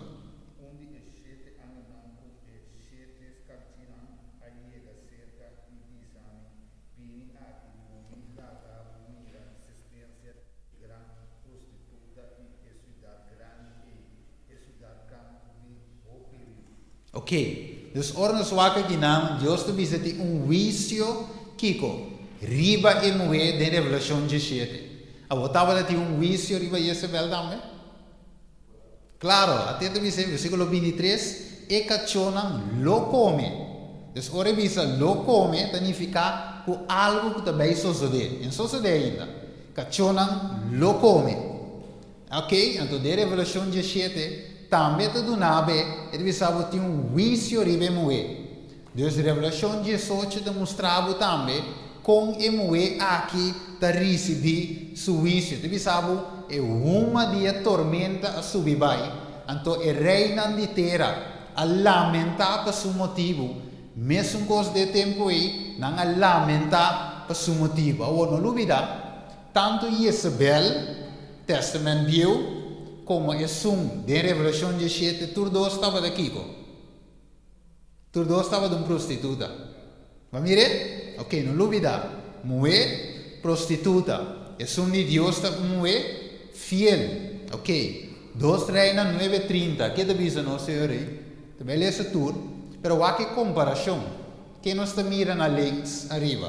Un di e shete angelnan ku e shete skalchinan a yega serka i bisa mi, Bini aki, lo mi laga bo mira sistensia di gran prostituta i e siudat grandi ei, e siudat kantu di hopi riu. Ok. Dus ora nos wak akinan, Dios ta bisa tin un huisio, kiko? Riba e muhé den Revelashon diesshete. Awor tabata tin un huisio riba Jezebel tambe? Klaro, at'e ta bisa den versíkulo bintitres, E kachónan lo kome. Dus ora e bisa lo kome ta nifiká ku algu ku ta bai sosodé. En sosodé ainda. Kachónan lo kome. Ok, anto den Revelashon diesshete tambe ta duna be, e ta bisa bo tin un huisio riba e muhé. Dus Revelashon diesocho ta mustra bo tambe kon e muhé aki ta risibí su huisio. Ta bisa bo e huma di e tormenta a subi bai, anto e reinan di tera a lamentá pa su motibu, mesun kos den e tempu ei nan a lamentá pa su motibu. Awor no lubidá, Tantu Jezebel, Testament Bieu, komo esun den Revelashon diesshete tur dos tabata kiko? Tur dos tabata un prostituta. Bo a mir'é? Ok, no lubidá, muhé prostituta. Esun di Dios ta un muhé fiel. Ok, Dos Reina nuebe trinta, ke ta bisa nos e ora ei? Ta bai lesa tur, pero wak e komparashon. Ke nos ta mira na links ariba?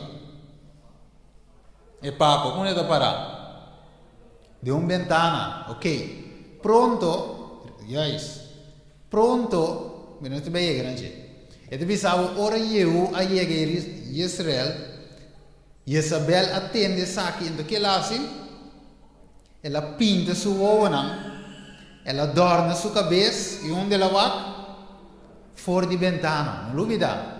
E papa, unda e ta pará? Den un bentana. Ok. Pronto, juist, pronto, mi no ta bai yega na dje. E ta bisa bo, ora Jehú a yega Jezreel, Jezabel a tende esaki, enton ke el a hasi? El a pinta su wowonan, el a dòrna su kabes, i unda el a wak? For di bentana. No lubidá.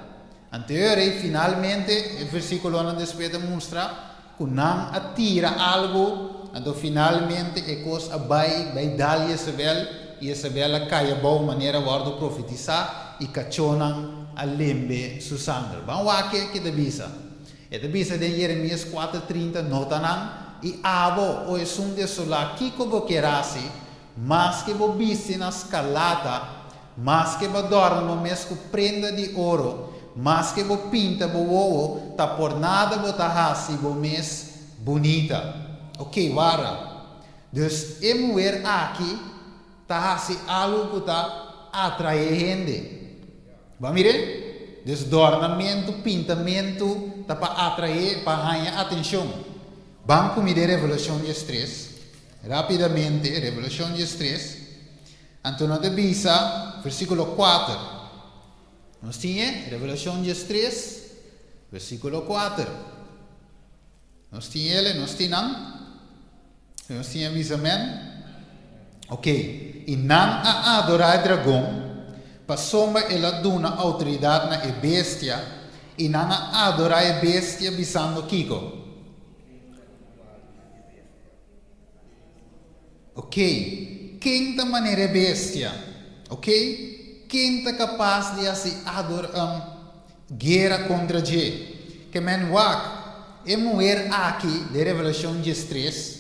Anto rei finalmente e versíkulonan despues ta mustra ku nan a tira algu, anto finalmente e kos a bai bai dal Jezebel i Jezebel a kai abou manera a wòrdu profetisá i kachónan a lembe su sanger. Ban wak ke ta bisa. E ta bisa den Jeremias kuater trinta, Nota nan, i abo, o esun desolá, kiko bo kier hasi? Maske bo bisti na skarlata, maske bo dòrna bo mes ku prenda di oro, maske bo pinta bo wowo, ta por nada bo ta hasi bo mes bunita. Oké, wara. Dus e muher aki ta hasi algu ku ta atraé hende. Bo a mir'é? Dus dòrnamentu, pintamentu ta pa atraé, pa haña atenshon. Ban ku mi den Revelashon diestres. Rápidamente, Revelashon diestres. Anto no ta bisa, versíkulo kuater. Nos tin e, Revelashon diestres, versíkulo kuater. Nos tin ele, nos tin nan. Nos tin e bisa men. Ok. I nan a adorá e dragon, pasobra el a duna outoridat na e bestia, i nan a adorá e bestia bisando kiko? Ok, ken ta manera e bestia? Ok, ken ta kapas di hasi ador um guera kontra dje? Ke men wak, e muher aki den Revelashon diestres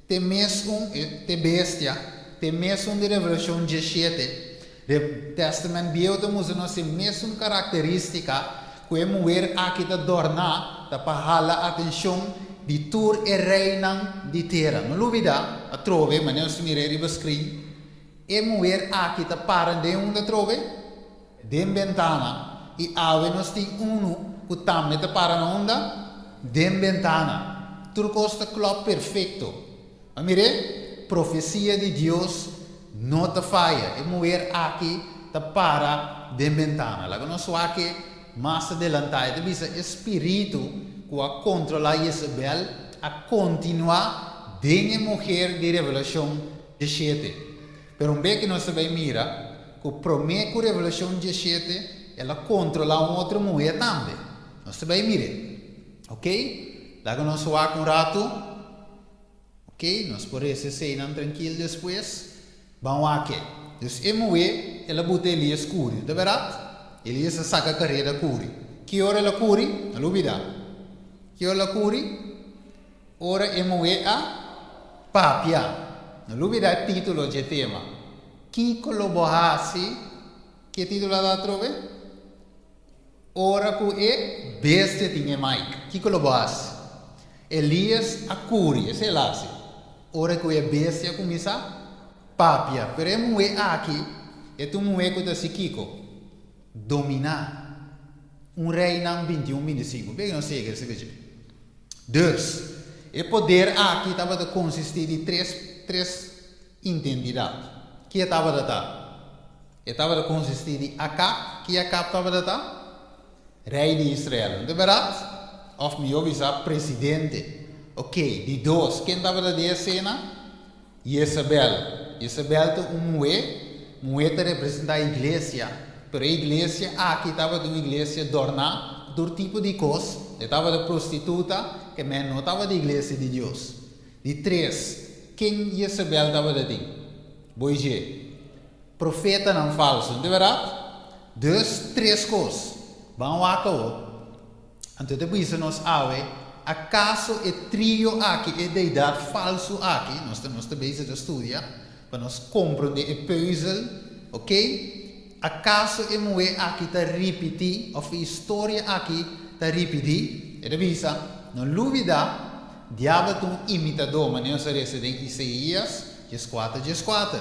te mesun e te bestia te mesun di Revelashon diesshete. Re Testament Bieu ta mustra nos e mesun karakterístika ku e muher aki ta dòrná ta pa hala atenshon di tur e reinan di tera. No lubidá, atrobe, manera nos ta mira riba screen, e muher aki ta para den unda atrobe? Den bentana. I awe nos tin unu ku tambe ta para na unda? Den bentana. Tur kos ta klòp perfekto. A mir'é, profesia di Dios no ta faya. E muher aki ta para den bentana. Laga nos wak e mas adelantá. E ta bisa e spiritu ku a kontrolá Jezebel a kontinuá den e muher di Revelashon diesshete. Pero un bek nos ta bai mira ku promé ku Revelashon diesshete el a kontrolá un otro muher tambe. Nos ta bai mir'é. Oké? Laga nos wak un ratu. Ok, nos por resa eseinan trankil despues. Ban wak e. Dus e muhé, el a buta Elias kuri, ta bèrdat? Elias a saka kareda kuri. Ki ora el a kuri? No lubidá. Ki ora el a kuri? Ora e muhé a papia. No lubidá e título dje tema. Kiko lo bo hasi? Ke título a da atrobe? Ora ku e bestia tin e mic, kiko lo bo hasi? Elias a kuri, esei el hasi. Ora ku e bestia a kuminsá papia. Pero e muhé aki, e ta un muhé ku ta hasi kiko? Dominá. Un Reinan 21, 25. Bega nos yega esei dje. Dus, e poder aki tabata konsistí di tres, tres intendidat. Ki e tabata ta? E tabata konsistí di Akab. Ki Akab tabata ta? Rei di Israel. No ta bèrdat? Òf mihó bisa, presidente. Oké, di dos, ken tabata den e esena? Jezabel. Jezabel ta un muhé. Muhé ta representá iglesia. Pero e iglesia aki tabata un iglesia dòrná ku tur tipo di kos. E tabata prostituta, ke men no tabata iglesia di Dios. Di tres, ken Jezabel tabata tin? Bo i dje. Profetanan falsu, no ta bèrdat? Dus, tres kos. Ban wak awor. Anto e ta bisa nos awe, akaso e trio aki, e deidat falsu aki, nos ta nos ta bezig ta studia pa nos komprondé e pùzel, ok, akaso e muhé aki ta ripití òf e historia aki ta ripití? E ta bisa, no lubidá, diabel ta un imitadó, manera nos a resa den Isaías dieskuater dieskuater.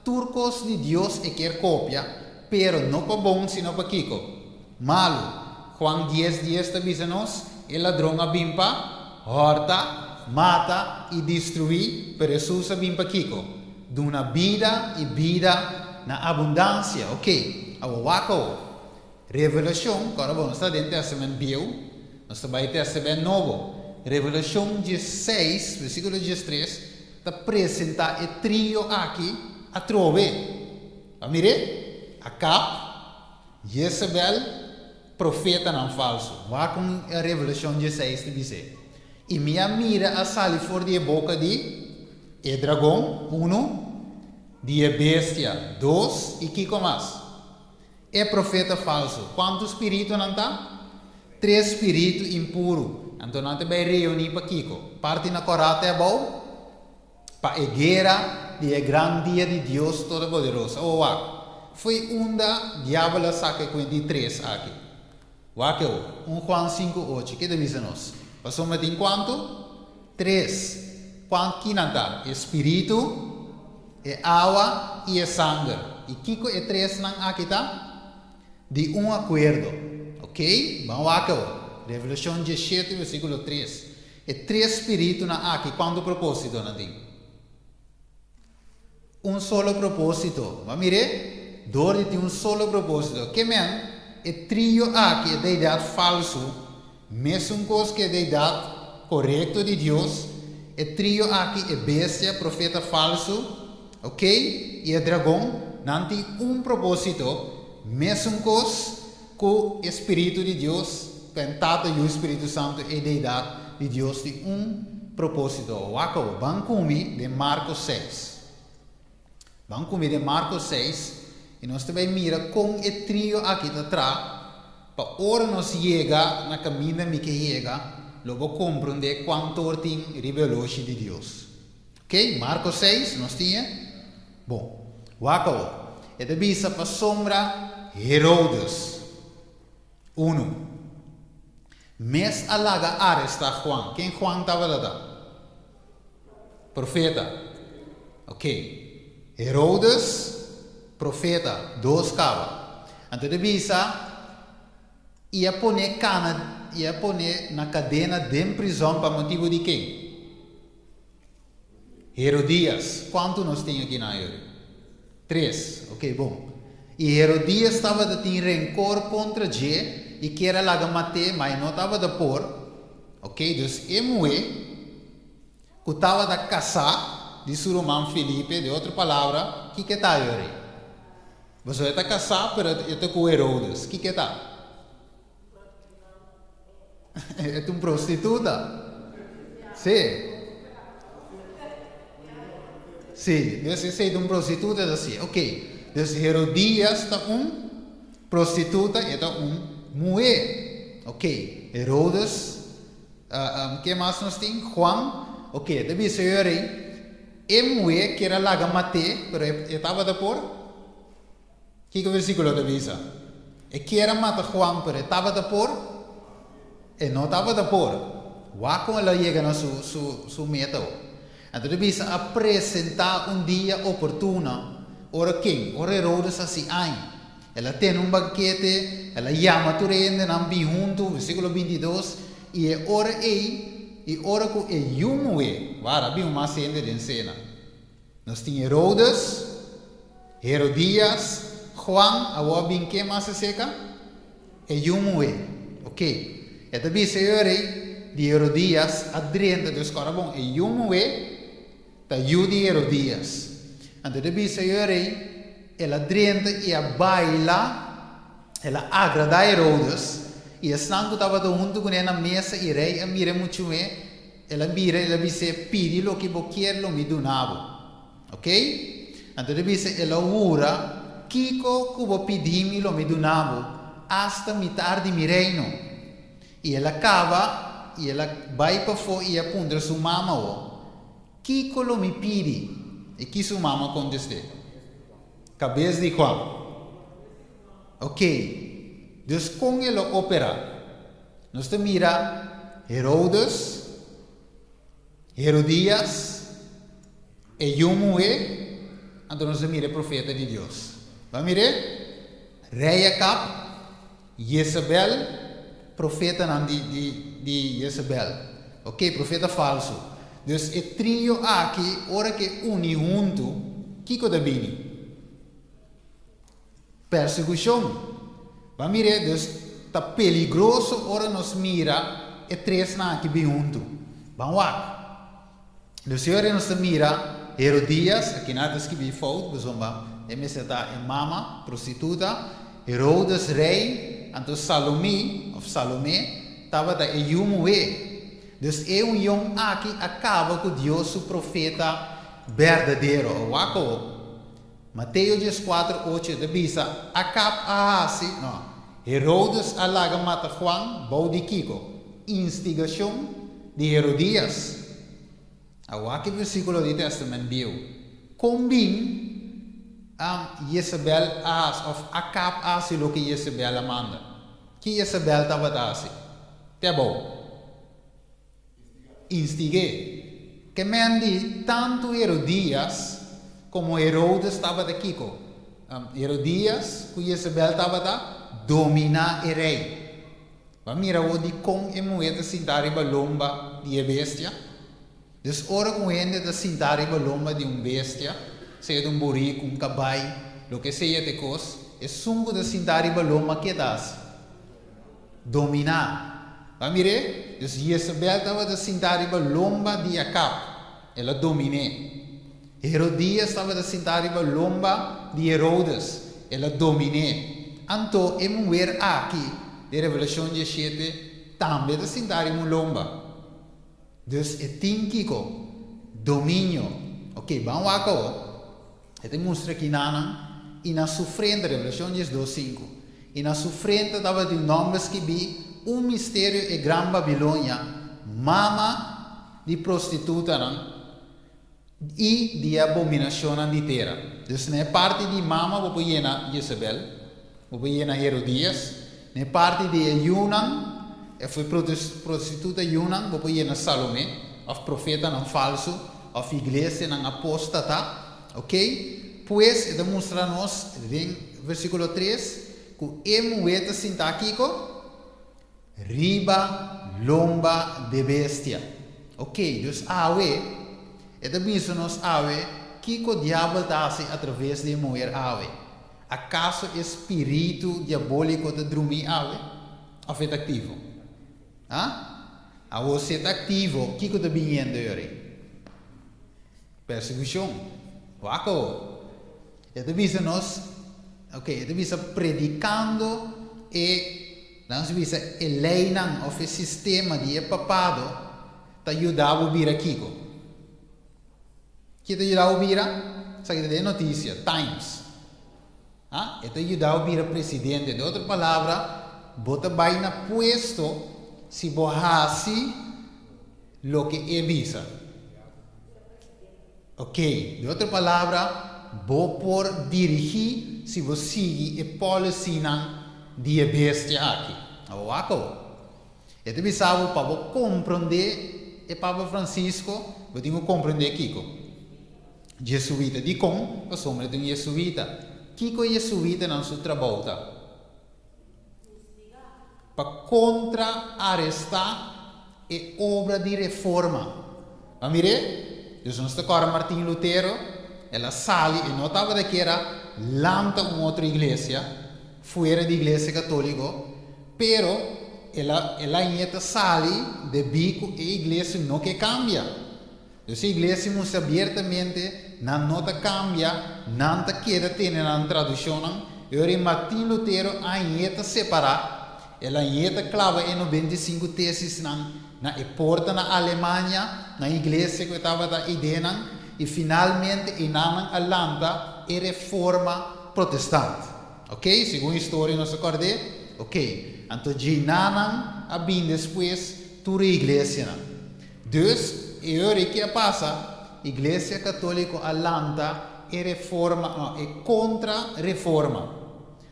Tur kos di Dios e kier kopia, pero no pa bon sino pa kiko? Malu. Juan dies dies ta bisa nos, E ladron a bin pa hòrta, mata i destruí, pero Hesus a bin pa kiko? Duna bida i bida na abundansia. Ok, awor wak awor. Revelashon, kòrda bo, nos ta den Tèstamènt Bieu, nos ta bai Tèstamènt Nobo. Revelashon diesseis, versíkulo diestres, ta presentá e trio aki atrobe. A mir'é? Akab, Jezebel, profetanan falsu. Wak kon Revelashon diesseis ta bis'é, I mi a mira a sali for di e boka di e dragon, unu, di e bestia, dos, i kiko mas? E profeta falsu. Kuantu spiritu nan ta? Tres spiritu impuru. Anto nan ta bai reuní pa kiko? Parti na kòrá te abou? Pa e guera di e gran dia di Dios Todopoderoso. Awor wak, fo'i unda diabel a saka e kuenta di tres aki? Wak e awor, un Juan sinku ocho, ke ta bisa nos? Pasobra tin kuantu? Tres. Kuant ki nan ta? E spiritu, e awa i e sanger. I kiko e tresnan aki ta? Di un akuerdo. Ok, ban wak awor. Revelashon diesshete versíkulo tres. E tres spiritunan aki kuantu propósito nan tin? Un solo propósito. Ban mir'é? Dor di tin un solo propósito. Ke men? E trio aki, e deidat falsu, mesun kos ku e deidat korekto di Dios, e trio aki, e bestia, profeta falsu, ok, i e dragon, nan tin un propósito, mesun kos ku e spiritu di Dios, pen Tata, Yu i Spiritu Santu, e deidat di Dios tin un propósito. Wak awor, ban ku mi den Marko seis. Ban ku mi den Marko seis i nos ta bai mira kon e trio aki ta traha pa ora nos yega na kaminda mi ke yega, lo bo komprondé kuantor tin riba e oloshi di Dios. Ok, Marko seis, nos tin e? Bon, wak awor. E ta bisa pasobra Herodes, unu, mes a laga arestá Juan. Ken Juan tabata ta? Profeta. Ok. Herodes, profeta, dos kaba. Anto e ta bisa, I a pone kana, i a pone na kadena den prizòn pa motibu di ken? Herodias. Kuantu nos tin aki na Yori? Tres. Ok, bon. I Herodias tabata tin renkor kontra dje i kier a laga mat'é, ma e no tabata por. Ok, dus e muhé ku tabata kasá di su ruman Felipe, di otro palabra, kiko e ta Yori? Pasobra e ta kasá, pero e ta ku Herodes. Kiko e ta? E ta un prostituta. Sí. Sí, dus esei ta un prostituta ta así. Ok, dus Herodías ta un prostituta, e ta un muhé. Ok, Herodes, ke mas nos tin? Juan, ok, e ta bisa yo rei, e muhé kier a laga mat'é, pero e tabata por. Kiko versíkulo ta bisa? E kier a mata Juan, pero e tabata por? E no tabata por. Wak kon el a yega na su, su, su meta ho. Anto ta bisa a presentá un dia oportuno, ora ken? Ora Herodes hasi aña. El a tene un bankete, el a yama tur e hendenan bin huntu, versíkulo 22, i e ora ei, i ora ku e yu muhé, wara, a bin un mas hende den sena. Nos tin Herodes, Herodias, Juan, awor a bin ken mas aserka? E yu muhé. Ok. E ta bisa e ora ei di Herodias a drenta, dus kòrda bon, e yu muhé ta yu di Herodias. Anto e ta bisa e ora ei, el a drenta i a baila, el a agradá Herodes, i esnan ku tabata huntu kuné na mesa i rei a mira e muchu muhé, El a bira, el a bis'é, Pidi loke bo kier, lo mi duna bo. Ok? Anto el a bisa, El a hura, Kiko ku bo pidi mi, lo mi duna bo, asta mitar di mi reino. I el a kaba, i el a bai pafó i a puntra su mama awor, Kiko lo mi pidi? I ki su mama a kontest'é? Kabes di Juan. Ok. Dus kon el a operá? Nos ta mira Herodes, Herodias, e yu muhé, anto nos ta mira e profeta di Dios. Bo a mir'é? Rei Akab, Jezabel, profetanan di di di Jezabel. Ok, profeta falsu. Dus e trio aki, ora ku e uni huntu, kiko ta bini? Persekushon. Bo a mir'é? Dus ta peligroso ora nos mira e tresnan aki bin huntu. Ban wak. Dus e ora nos ta mira Herodias, aki nan ta skibí fout, pasobra e mester ta e mama, prostituta, Herodes rei, anto Salomí, òf Salomé, tabata e yu muhé. Dus e union aki a kaba ku Dios su profeta berdadero. Wak awor. Mateo 14, ocho ta bisa, Akab a hasi, no, Herodes a laga mata Juan bou di kiko? Instigashon di Herodias. A wak e versíkulo di Tèstamènt Bieu. Kon bin Jezabel a hasi, òf Akab a hasi loke Jezabel a manda? Ki Jezabel tabata hasi? Te abou. Instig'é. Ke men di tantu Herodías komo Herodes tabata kiko? Herodías ku Jezabel tabata dominá e rei. Bo a mira awor dikon e muhé ta sintá riba lomba di e bestia? Dus ora ku un hende ta sintá riba lomba di un bestia, sea ta un buriku, un kabai, loke sea ta e kos, esun ku ta sintá riba lomba ke ta hasi? Dominá. Bo a mir'é? Dus Jezabel tabata sintá riba lomba di Akab. El a domin'é. Herodías tabata sintá riba lomba di Herodes. El a domin'é. Anto e muher aki den Revelashon 17 tambe ta sintá riba un lomba. Dus e tin kiko? Dominio. Oké, ban wak awor. E ta mustra kinanan i na su frente, Revelashon 12, sinku, i na su frente tabatin un nòmber skibí, Un misterio e gran Babilonia, mama di prostitutanan i di e abominashonnan di tera. Dus na e parti di mama bo por yena Jezabel, bo por yena Herodías, na e parti di e yunan, e fu prostituta yunan, bo por yena Salomé, òf profetanan falsu, òf iglesianan apóstata. Ok? Pues e ta mustra nos den versíkulo 3 ku e muhé ta sintá kiko? Riba lomba de bestia. Ok, dus awe, e ta bisa nos awe kiko diabel ta hasi atraves di e muher awe. Akaso e spiritu diabóliko ta drumí awe òf e ta aktivo? Ha? Awor si e ta aktivo, kiko ta biniendo yori? Persekushon. Wak awor. E ta bisa nos, ok, e ta bisa predikando e, laga nos bisa e leinan òf e sistema di e papado ta yuda bo bira kiko? Ke ta yuda bo bira? Esaki ta den e notisia, Times. Ha? E ta yuda bo bira presidente. De otro palabra, bo ta bai na puesto si bo hasi loke e bisa. Ok, de otro palabra, bo por dirigí si bo sigui e policynan di e bestia aki. Awor wak awor. E ta bisa bo pa bo komprondé e Papa Francisco, bo tin ku komprondé kiko? Jesuita. Dikon? Pasobra e ta un jesuita. Kiko Yesuitanan su trabou ta? Pa kontra arestá e obra di reforma. Bo a mir'é? Dus nos ta kòrda Martin Lutero, el a sali, e no tabata kier a lanta un otro iglesia fuera di iglesia katóliko, pero el a el a ñeta sali debí ku e iglesia no ke kambia. Dus e iglesia mustra abiertamente nan no ta kambia, nan ta keda tene nan tradishonnan. E ora ei Martin Lutero a ñeta separá, el a ñeta klaba e 95 tesisnan na e porta na Alemania, na iglesia ku e tabata eidenan, i finalmente einanan a lanta e Reforma Protestant. Ok, segun historia nos ta kòrd'é. Ok, anto djeinanan a bin despues tur e iglesianan. Dus, e ora ei ke a pasa? Iglesia Katóliko a lanta e reforma, no, e kontra-reforma.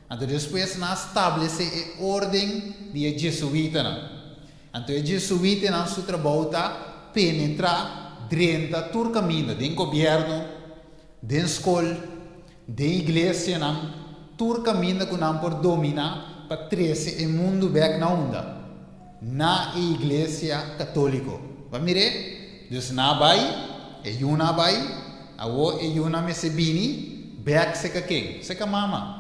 Anto despues nan a stablesé e órden di e jesuitanan. Anto e jesuitanan su trabou ta penetrá, drenta tur kaminda, den gobièrnu, den skol, Den iglesianan, tur kaminda ku nan por dominá pa trese e mundu bèk na unda? Na e iglesia katóliko. Bo a mir'é? Dus nan a bai, e yunan a bai, awor e yunan mester bini bèk seka ken? Seka mama.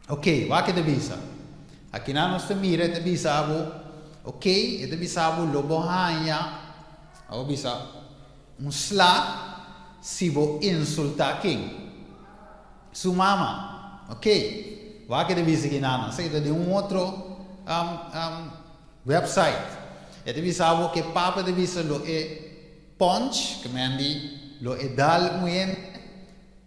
Oké, wak e ta bisa. Akinan nos ta mira e ta bisa bo, oké, e ta bisa bo lo bo haña, awor bisa, Un sla si bo insulta ken? Su mama. Ok. Wak e ta bisa ki nana. Esaki ta di un otro website. E ta bisa bo ke papa ta bisa lo e punch, ke men di lo e dal un hende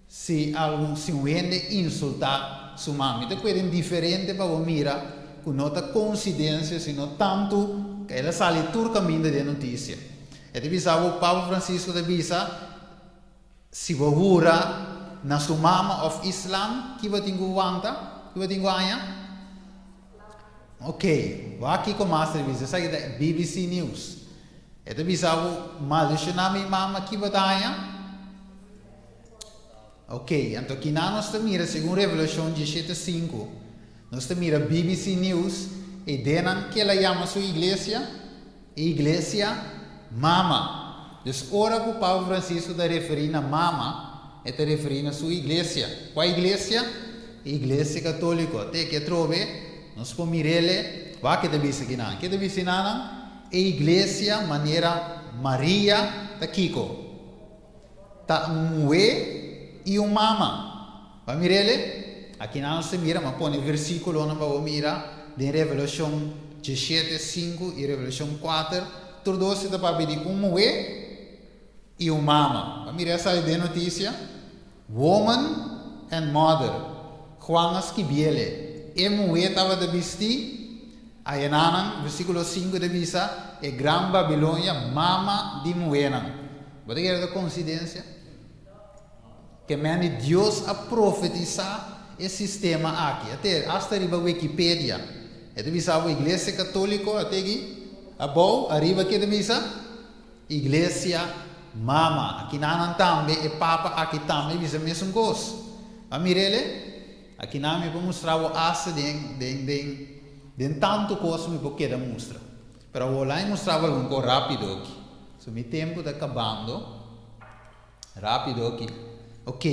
si algun si un hende insulta su mama. Mi ta kue den diferente pa bo mira ku no ta konsidensia sino tantu ku el a sali tur kaminda den notisia. E ta bisa bo Papa Francisco ta bisa si bo hura na su mama of islam ki bo tin ku wanta? Ki bo tin ku haña? Ok, wak kiko mas ta bisa esaki ta BBC News. E ta bisa bo maldiciona mi mama ki bo ta haña? Ok, anto kinan nos ta mira segun Revelashon 17:5, nos ta mira BBC News e denan ke el a yama su iglesia, e iglesia mama. Dus ora ku Papa Francisco ta referí na mama, e ta referí na su iglesia. Kua iglesia? E iglesia katóliko. Te ke atrobe nos por mir'el, wak ke ta bisa kinan. Ke ta bisa kinanan? E iglesia manera Maria ta kiko? Ta un muhé i un mama. Bo a mir'el e? Akinan nos ta mira, mi a pone versíkulonan pa bo mira den Revelashon 17, 5 i Revelashon 4, tur dos ta papia di un muhé i un mama. Bo a mira esaki den notisia? Woman and mother. Juan a skibiel e. E muhé tabata bistí, ayenanan, versíkulo 5 ta bisa, e gran Babilonia, mama di muhénan. Bo ta kere ta konsidensia? Ke men di Dios a profetisá e sistema aki. Ate, asta riba Wikipedia, e ta bisa bo Iglesia Katoliko, ate aki, abou, ariba ke ta bisa? Iglesia Mama. Akinanan tambe, e Papa aki tambe bisa mesun kos. A mir'el e? Akinan mi por mustra bo asta den, den, den, den tantu kos mi por keda mustra. Pero awor laña mustra bo algun kos rápido aki. So mi tempu ta kabando. Rápido aki. Ok.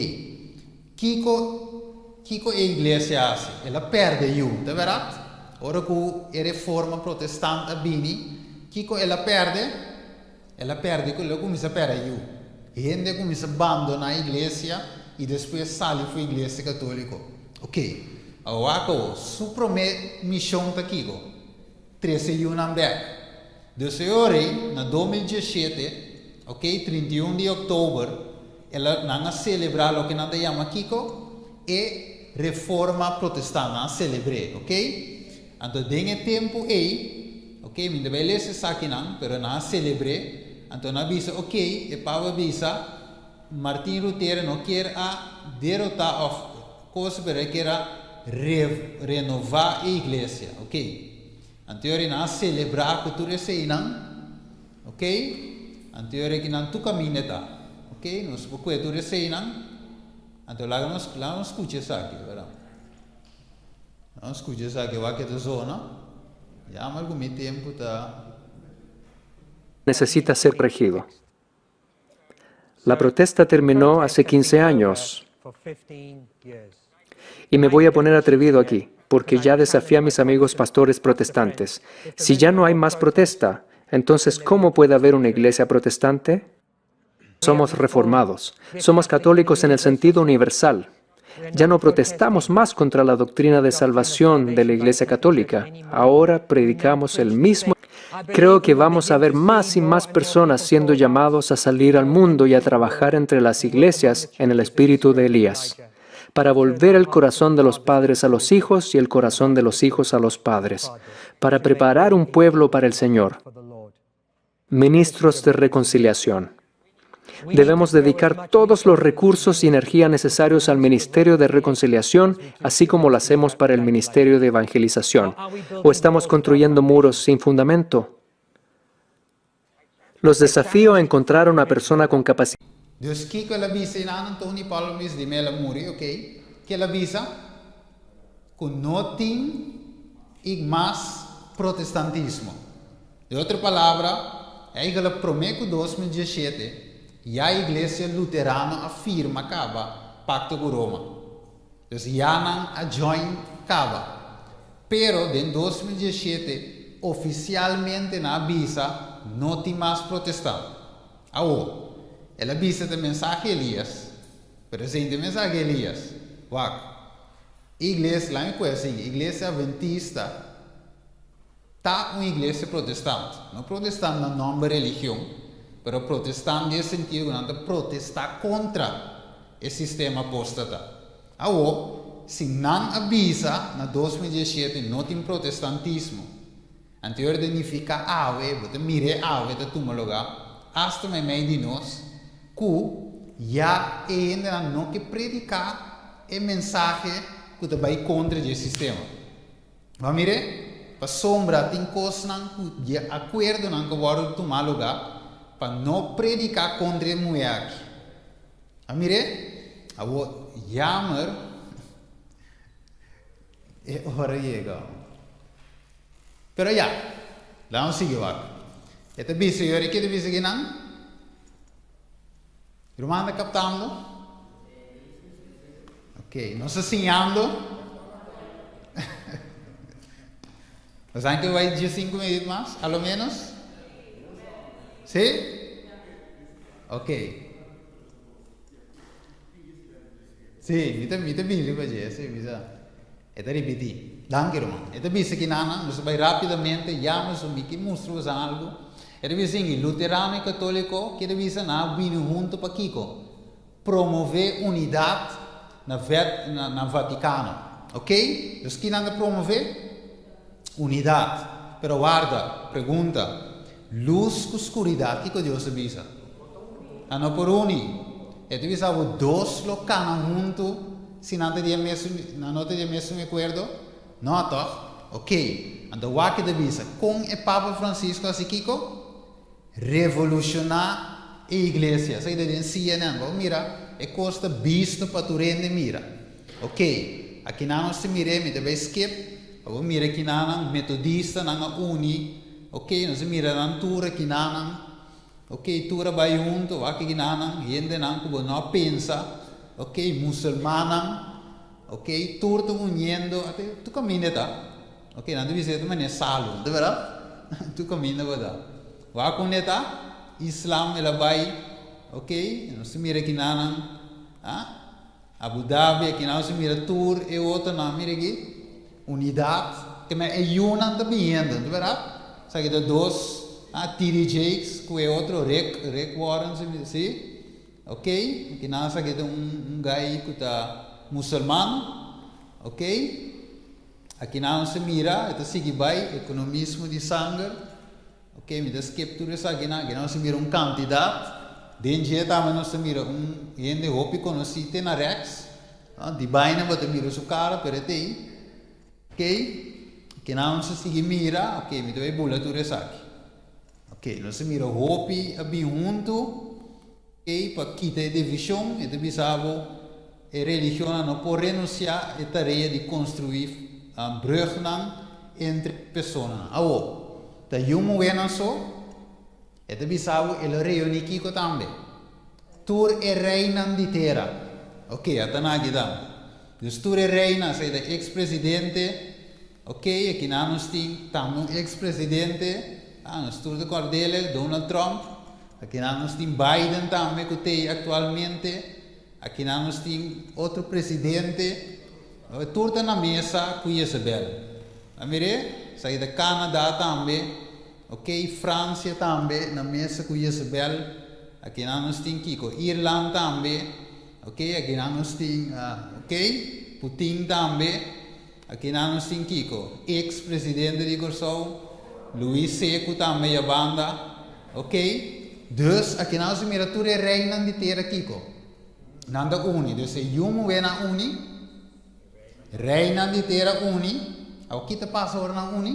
Kiko, kiko e iglesia a hasi? El a pèrdè yu, ta bèrdat? Ora ku e Reforma Protestant a bini, kiko el a pèrdè? El a pèrdè ku el a kuminsá pèrdè yu. Hende a kuminsá bandoná iglesia i despues sali for iglesia katóliko. Ok. Awor wak awor, su promé mishon ta kiko? Trese yunan bek. Dus e ora ei, na 2017, ok, 31 di òktober, el a, nan a selebrá loke nan ta yama kiko? E Reforma Protestant, nan a selebr'é, ok. Anto den e tempu ei, ok, mi no ta bai lesa esakinan, pero nan a selebr'é, anto nan a bisa, ok, e Papa a bisa, Martin Lutero no kier a derotá òf kos, pero e kier a re, renová e iglesia, ok. Anteori nan a selebrá ku tur eseinan, ok. Anteori ki nan tur kaminda ta, ok. Nos por kue tur eseinan. Anto laga nos laga nos skucha esaki, berdad? Laga nos skucha esaki, wak e ta zona. Jammer ku mi tempu ta. Necesita ser corregido. La protesta terminó hace 15 años. Y me voy a poner atrevido aquí, porque ya desafié a mis amigos pastores protestantes. Si ya no hay más protesta, entonces ¿cómo puede haber una iglesia protestante? Somos reformados, somos católicos en el sentido universal. Ya no protestamos más contra la doctrina de salvación de la Iglesia Católica. Ahora predicamos el mismo. Creo que vamos a ver más y más personas siendo llamados a salir al mundo y a trabajar entre las iglesias en el espíritu de Elías, para volver el corazón de los padres a los hijos y el corazón de los hijos a los padres, para preparar un pueblo para el Señor. Ministros de reconciliación. Debemos dedicar todos los recursos y energía necesarios al ministerio de reconciliación, así como lo hacemos para el ministerio de evangelización. ¿O estamos construyendo muros sin fundamento? Los desafío a encontrar a una persona con capacidad. Dus kiko el a bisa einan? Tony Pablo mis di mi el a muri, ok. Ke el a bisa? Ku no tin i mas protestantismo. Den otro palabra, eigenlijk promé ku 2017 ya Iglesia Luterano a firma kaba pakto ku Roma. Dus ya nan a join kaba. Pero den 2017 ofisialmente nan a bisa no tin mas protestant. Awor, el a bisa ta mensahe Elias, pero esei no ta e mensahe Elias. Wak, Iglesia, laat mi koe sigui, Iglesia Adventista ta un iglesia protestant. No protestant na nomber religion, pero protestant den e sentido ku nan ta protestá kontra e sistema apóstata. Awor, si nan a bisa na 2017 no tin protestantismo, anto e nifiká awe, bo ta mir'é awe ta tuma lugá, asta meimei di nos, ku ya e hendenan no ke prediká e mensahe ku ta bai kontra dje sistema. Bo a mir'é? Pasobra tin kosnan ku di akuerdonan ku wòrdu tumá lugá pa no prediká kontra e muhé aki. A mir'é? Awor, yamer e ora yega. Pero ya, laga nos sigui wak. E ta bisa yori, ke ta bisa kinan? Ruman ta kaptando? Ok, nos ta siñando. Nos saben que bai 15 minuut mas, a lo menos? Sí? Ok. Sí, mi ta, mi ta bini riba dje, sí, mi sa. E ta ripití. Danki, ruman. E ta bisa ki nan, nos ta bai rápidamente, ya nos mi ke mustra boso algu. E ta bisa sigui, luterano i katóliko ke ta bisa nan a bini huntu pa kiko? Promové unidat na vet, na, na Vatikano. Oké? Dus ki nan ta promové? Unidat. Pero warda, pregunta, lus ku skuridat, kiko Dios ta bisa? Nan no por uni. E ta bisa bo dos lo kana huntu si nan ta di e mesun, nan no ta di e mesun ekuerdo? No, tòg? Oké. Anto wak e ta bisa, kon e Papa Francisco hasi kiko? Revolushoná e iglesia. Esaki ta den CNN. Bo mira, e kos ta bisto pa tur hende mira. Oké. Akinan nos ta mir'é, mi ta bai skip, pa bo mira kinanan metodistanan a uni. Oké, nos a mira nan tur akinanan. Ok, tur a bai hunto, wak e ginanan, hendenan ku bo no a pensa, ok, musulmannan, ok, tur ta uniendo, ate tur kaminda e ta, ok, nan ta bisa e ta manera salu, no ta berdad? Tur kaminda bo ta. Wak unda e ta? Islam el a bai, ok, nos ta mira e ginanan, ah, Abu Dhabi, akinan nos ta mira tur e otronan, mira aki, unidat, te men e yunan ta biniendo, no ta berdad? Esaki ta dos, ah, TD Jakes ku e otro Rick, Rick Warren, si? Ok, akinan esaki ta un un guy ku ta musulman, ok, akinan nos ta mira, e ta sigui bai, ekonomismo di sanger. Ok, mi ta skip tur esakinan. Aki nos ta mira un kantidat. Den dje tambe nos ta mira un hende hopi konosí te na rèks. Di baina bo ta mira su kara, pero e ta ei. Ok, kinan nos ta sigui mira. Ok, mi ta bai bula tur esaki. Ok, nos ta mira hopi a bin huntu. Ok, pa kita e divishon, e ta bisa bo. E religionnan no por renunciá e tarea di construí brugnan entre personanan. Awor, ta yu muhénan so? E ta bisa bo e lo reuní kiko tambe? Tur e reinan di tera. Ok, ata nan aki ta. Dus tur e reinan, esei ta ex presidente, ok, aki nan nos tin tambe un ex presidente, ah, nos tur ta kòrd'el, Donald Trump, aki nan nos tin Biden tambe ku t'ei aktualmente, aki nan nos tin otro presidente, tur ta na mesa ku Jezebel. A mir'é? Esaki ta Canada tambe. Ok, Francia tambe na mesa cu Jezebel. Akinan nos tin kico? Irland tambe. Ok, akinan nos tin, ok, Putin tambe. Akinan nos tin kico? Ex presidente di Corsou, Luis Secu tambe ya banda. Ok, dus akinan nos a mira tur e reinan di tera kico? Nan ta uni. Dus e yu muhenan uni, reinan di tera uni. Awor ki ta pasa ora nan uni?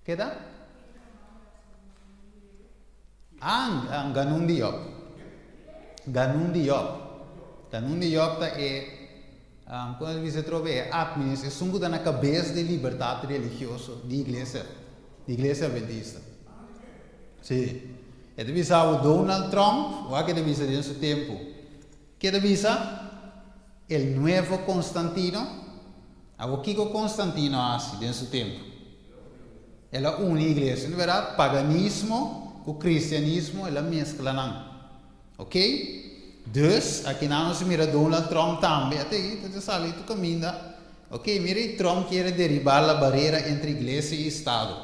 Keda? Ah, ah, Ganun di Job. Ganun di Job. Ganun di Job ta e, um, kon e bisa trobe, e adminis, esun ku ta na kabes di libertat religioso di iglesia, di iglesia adventista. Si. E ta bisa bo Donald Trump, wak e ta bisa den su tempu. Ke ta bisa? El nuevo Constantino? Awor kiko Constantino a hasi den su tempu? El a uni iglesia, no berdad? Paganismo ku cristianismo el a meskla nan. Ok? Dus, akinan nos a mira Donald Trump tambe, a tei, ta sali tur kaminda. Ok, mira ei Trump kier deribá la barera entre iglesia i estado.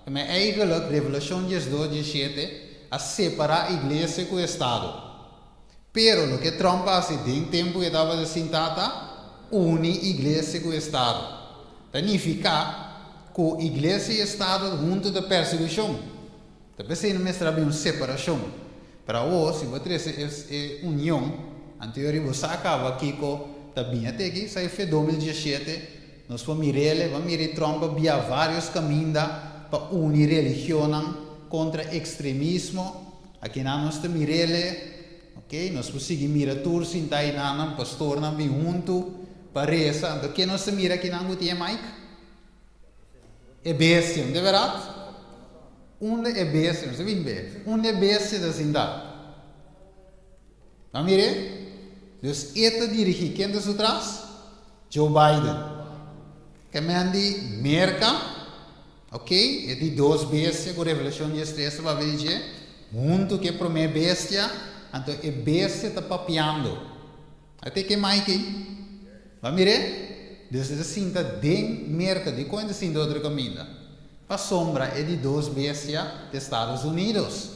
Ma eigenlijk Revelacion diesdos, diesshete a separá iglesia ku estado. Pero loke Trump a hasi den tempu ku e tabata sintá ta uni iglesia ku estado. Ta nifiká ku iglesia i estado huntu ta persekushon. Ta p'esei no mester a bin un separashon. Pero awor si bo trese e union, anto yori bo sa kaba kiko ta bin. A teki sa e fe 2017 nos por mir'el, bo a mira e Trump a bia varios kaminda pa uni religionnan kontra ekstremismo. Akinan nos ta mir'el, ok, nos por sigui mira tur sinta einanan, pastornan bin huntu pa resa. Anto ke nos ta mira akinan ku tin e mic? E bestia, no ta berat? Unda e bestia, nos ta bin be, unda e bestia ta sinta? Nan mir'é? Dus e ta dirigí, ken ta su tras? Joe Biden. Ke men di Merka, ok, e di dos bestia ku Revelashon diestres ta papia di dje, huntu ku e promé bestia, anto e bestia ta papiando. A te ke Mikey? Bo a mir'é? Dus e ta sinta den Merka, dikon e ta sinta otro kaminda? Pasobra e di dos bestia ta Estados Unidos.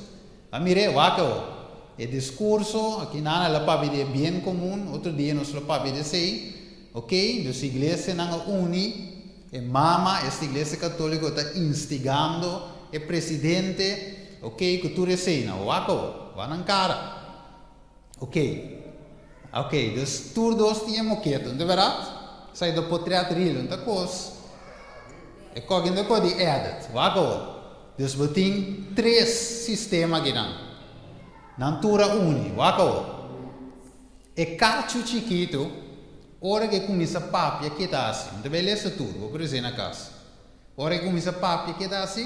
A mir'é, wak awor. E diskurso, aki nan el a papia di e bien komun, otro dia nos lo papia di esei, ok, dus iglesianan a uni, e mama, esta iglesia katoliko ta instigando e presidente, ok, ku tur eseinan, wak awor, wak nan kara. Ok, ok, dus tur dos tin e moketo, no ta bèrdat? Esaki ta potret rilo, no ta kos, e kòki no ta kos di edit, wak awor. Dus bo tin tres sistema akinan, nan tur a uni, wak awor. E kachu chikitu, ora ku e kuminsá papia, ke ta hasi? Mi ta bai lesa tur, bo por hesei na kas. Ora e kuminsá papia keda hasi?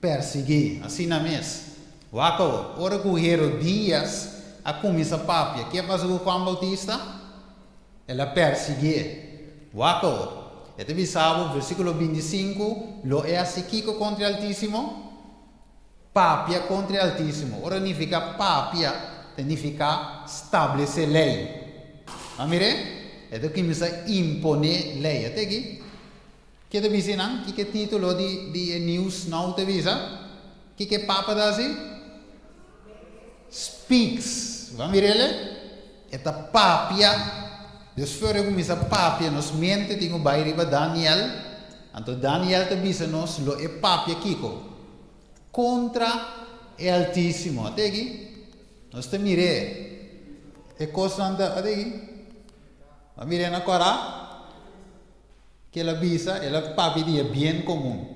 Persiguí. Asina mes. Wak awor, ora ku Herodías a kuminsá papia, ke a pasa ku Juan Boutista? El a persiguié. Wak awor, e ta bisa bo, versíkulo 25, Lo e hasi kiko kontra e Altísimo? Papia kontra e Altísimo. Ora nifiká papia, ta nifiká stablesé lei. A mir'é? E ta kuminsá imponé lei. A teki? Ke ta bisa nan? Kiko e titulo di di e news now ta bisa? Kiko e papa ta hasi? Speaks. Bo a mira el? E ta papia. Dus for e kuminsa papia nos mente tin ku bai riba Daniel. Anto Daniel ta bisa nos lo e papia kiko? Kontra e Altisimo. Ate aki? Nos ta mir'é. E kosnan ta, ate aki? Bo a mir'é na kòrá? Ke el a bisa, el a papia di e bien komun.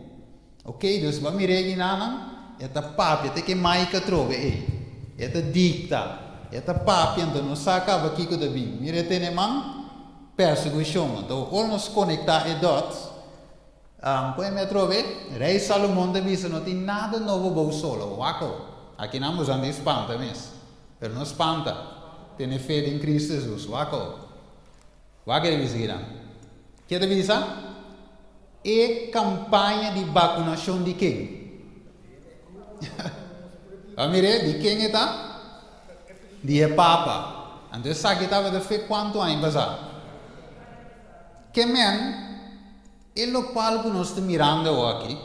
Ok, dus bo a mira e ginanan, e ta papia te ke Mike atrobe ei. E ta dikta. E ta papia anto nos sa kaba kiko ta bin. Mira e tene man persekushon. Anto ora nos konektá e dots, kon e mi atrobe? Rei Salomon ta bisa no tin nada nobo bou solo. Wak awo. Aki nan boso a spanta mes. Pero no spanta. Tene fe den Kristu Hesus. Wak awo. Wak e ta bisa kinan. Ke ta bisa? E kampaña di bakunashon di ken? A mir'é, di ken e ta? Di e Papa. Anto esaki tabata fe kuantu aña pasá? Ke men, e lokual ku nos ta mirando awoki,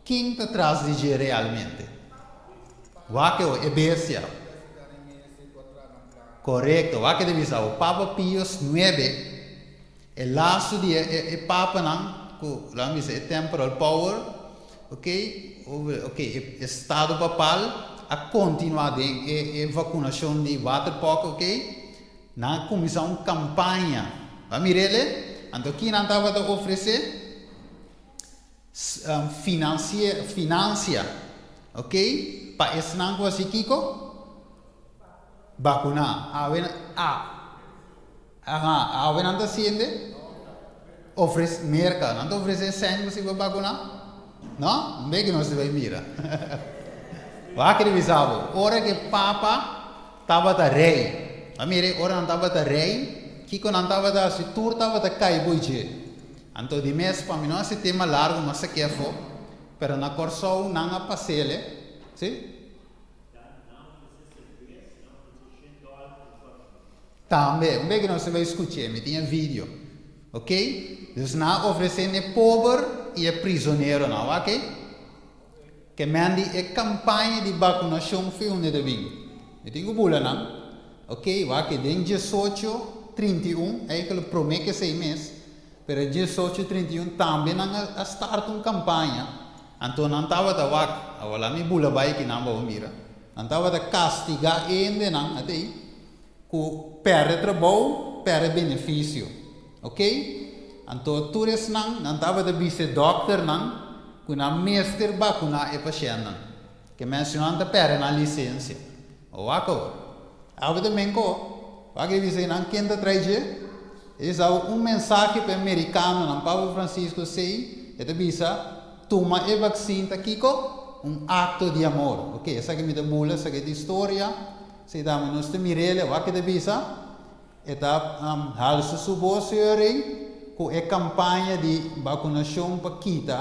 ken ta tras di dje realmente? Wak e bestia. Korekto, wak e ta bisa awo, Papa Pius nuebe. E laso di e e papanan ku laga mi bisa e temporal power ok ok e estado papal a kontinuá den e e vakunashon di waterpok ok nan a kuminsá un kampaña bo a mir'el anto ki nan tabata ofresé finansia finansia ok pa esnan ku hasi kiko bakuná awe a. Aha, awe nan ta siende ofrece, merca, nan ta ofrece sèn ku si bo bakuna? No? Un beki nos ta bai mira. Wak di bisa bo, ora ku e papa tabata rei, a mira ora nan tabata rei, kiko nan tabata hasi? Tur tabata kai bo dje. Anto di mes, pa mi no hasi tema largu mas a kefo, pero na Kòrsou nan a pas'el, si? Tambe, un bes ku nos ta bai skuch'é, mi tin e video, ok? Dus nan a ofresé n'e pober i e prizoneronan, wak e? Ke men di e kampaña di bakunashon fi unda ta bin. Mi tin ku bula nan, ok? Wak e, den diesocho 31, eikel promé ku esei mes, pero diesocho 31 tambe nan a start un kampaña, anto nan tabata wak, awor laat mi bula bai kinan pa bo mira, nan tabata kastigá e hendenan, atei? Ku pèrdè trabou, pèrdè benefisio. Ok? Anto tur esnan, nan tabata bisa e dòkternan ku nan mester bakuná e pashèntnan. Ke mensionan ta pèrdè nan lisensia. O wak awor. Awe ta men ko. Wak e bisa nan ken ta trae dje? E bisa awe un mensahe pa e merikanonan, Papa Francisco sei, e ta bisa, tuma e vaksin ta kiko? Un akto di amor. Ok, esaki mi ta bula, esaki ta historia. Si tambe nos ta mir'el, wak e ta bisa, e ta halsa su bos heuring ku e kampaña di bakunashon pa kita.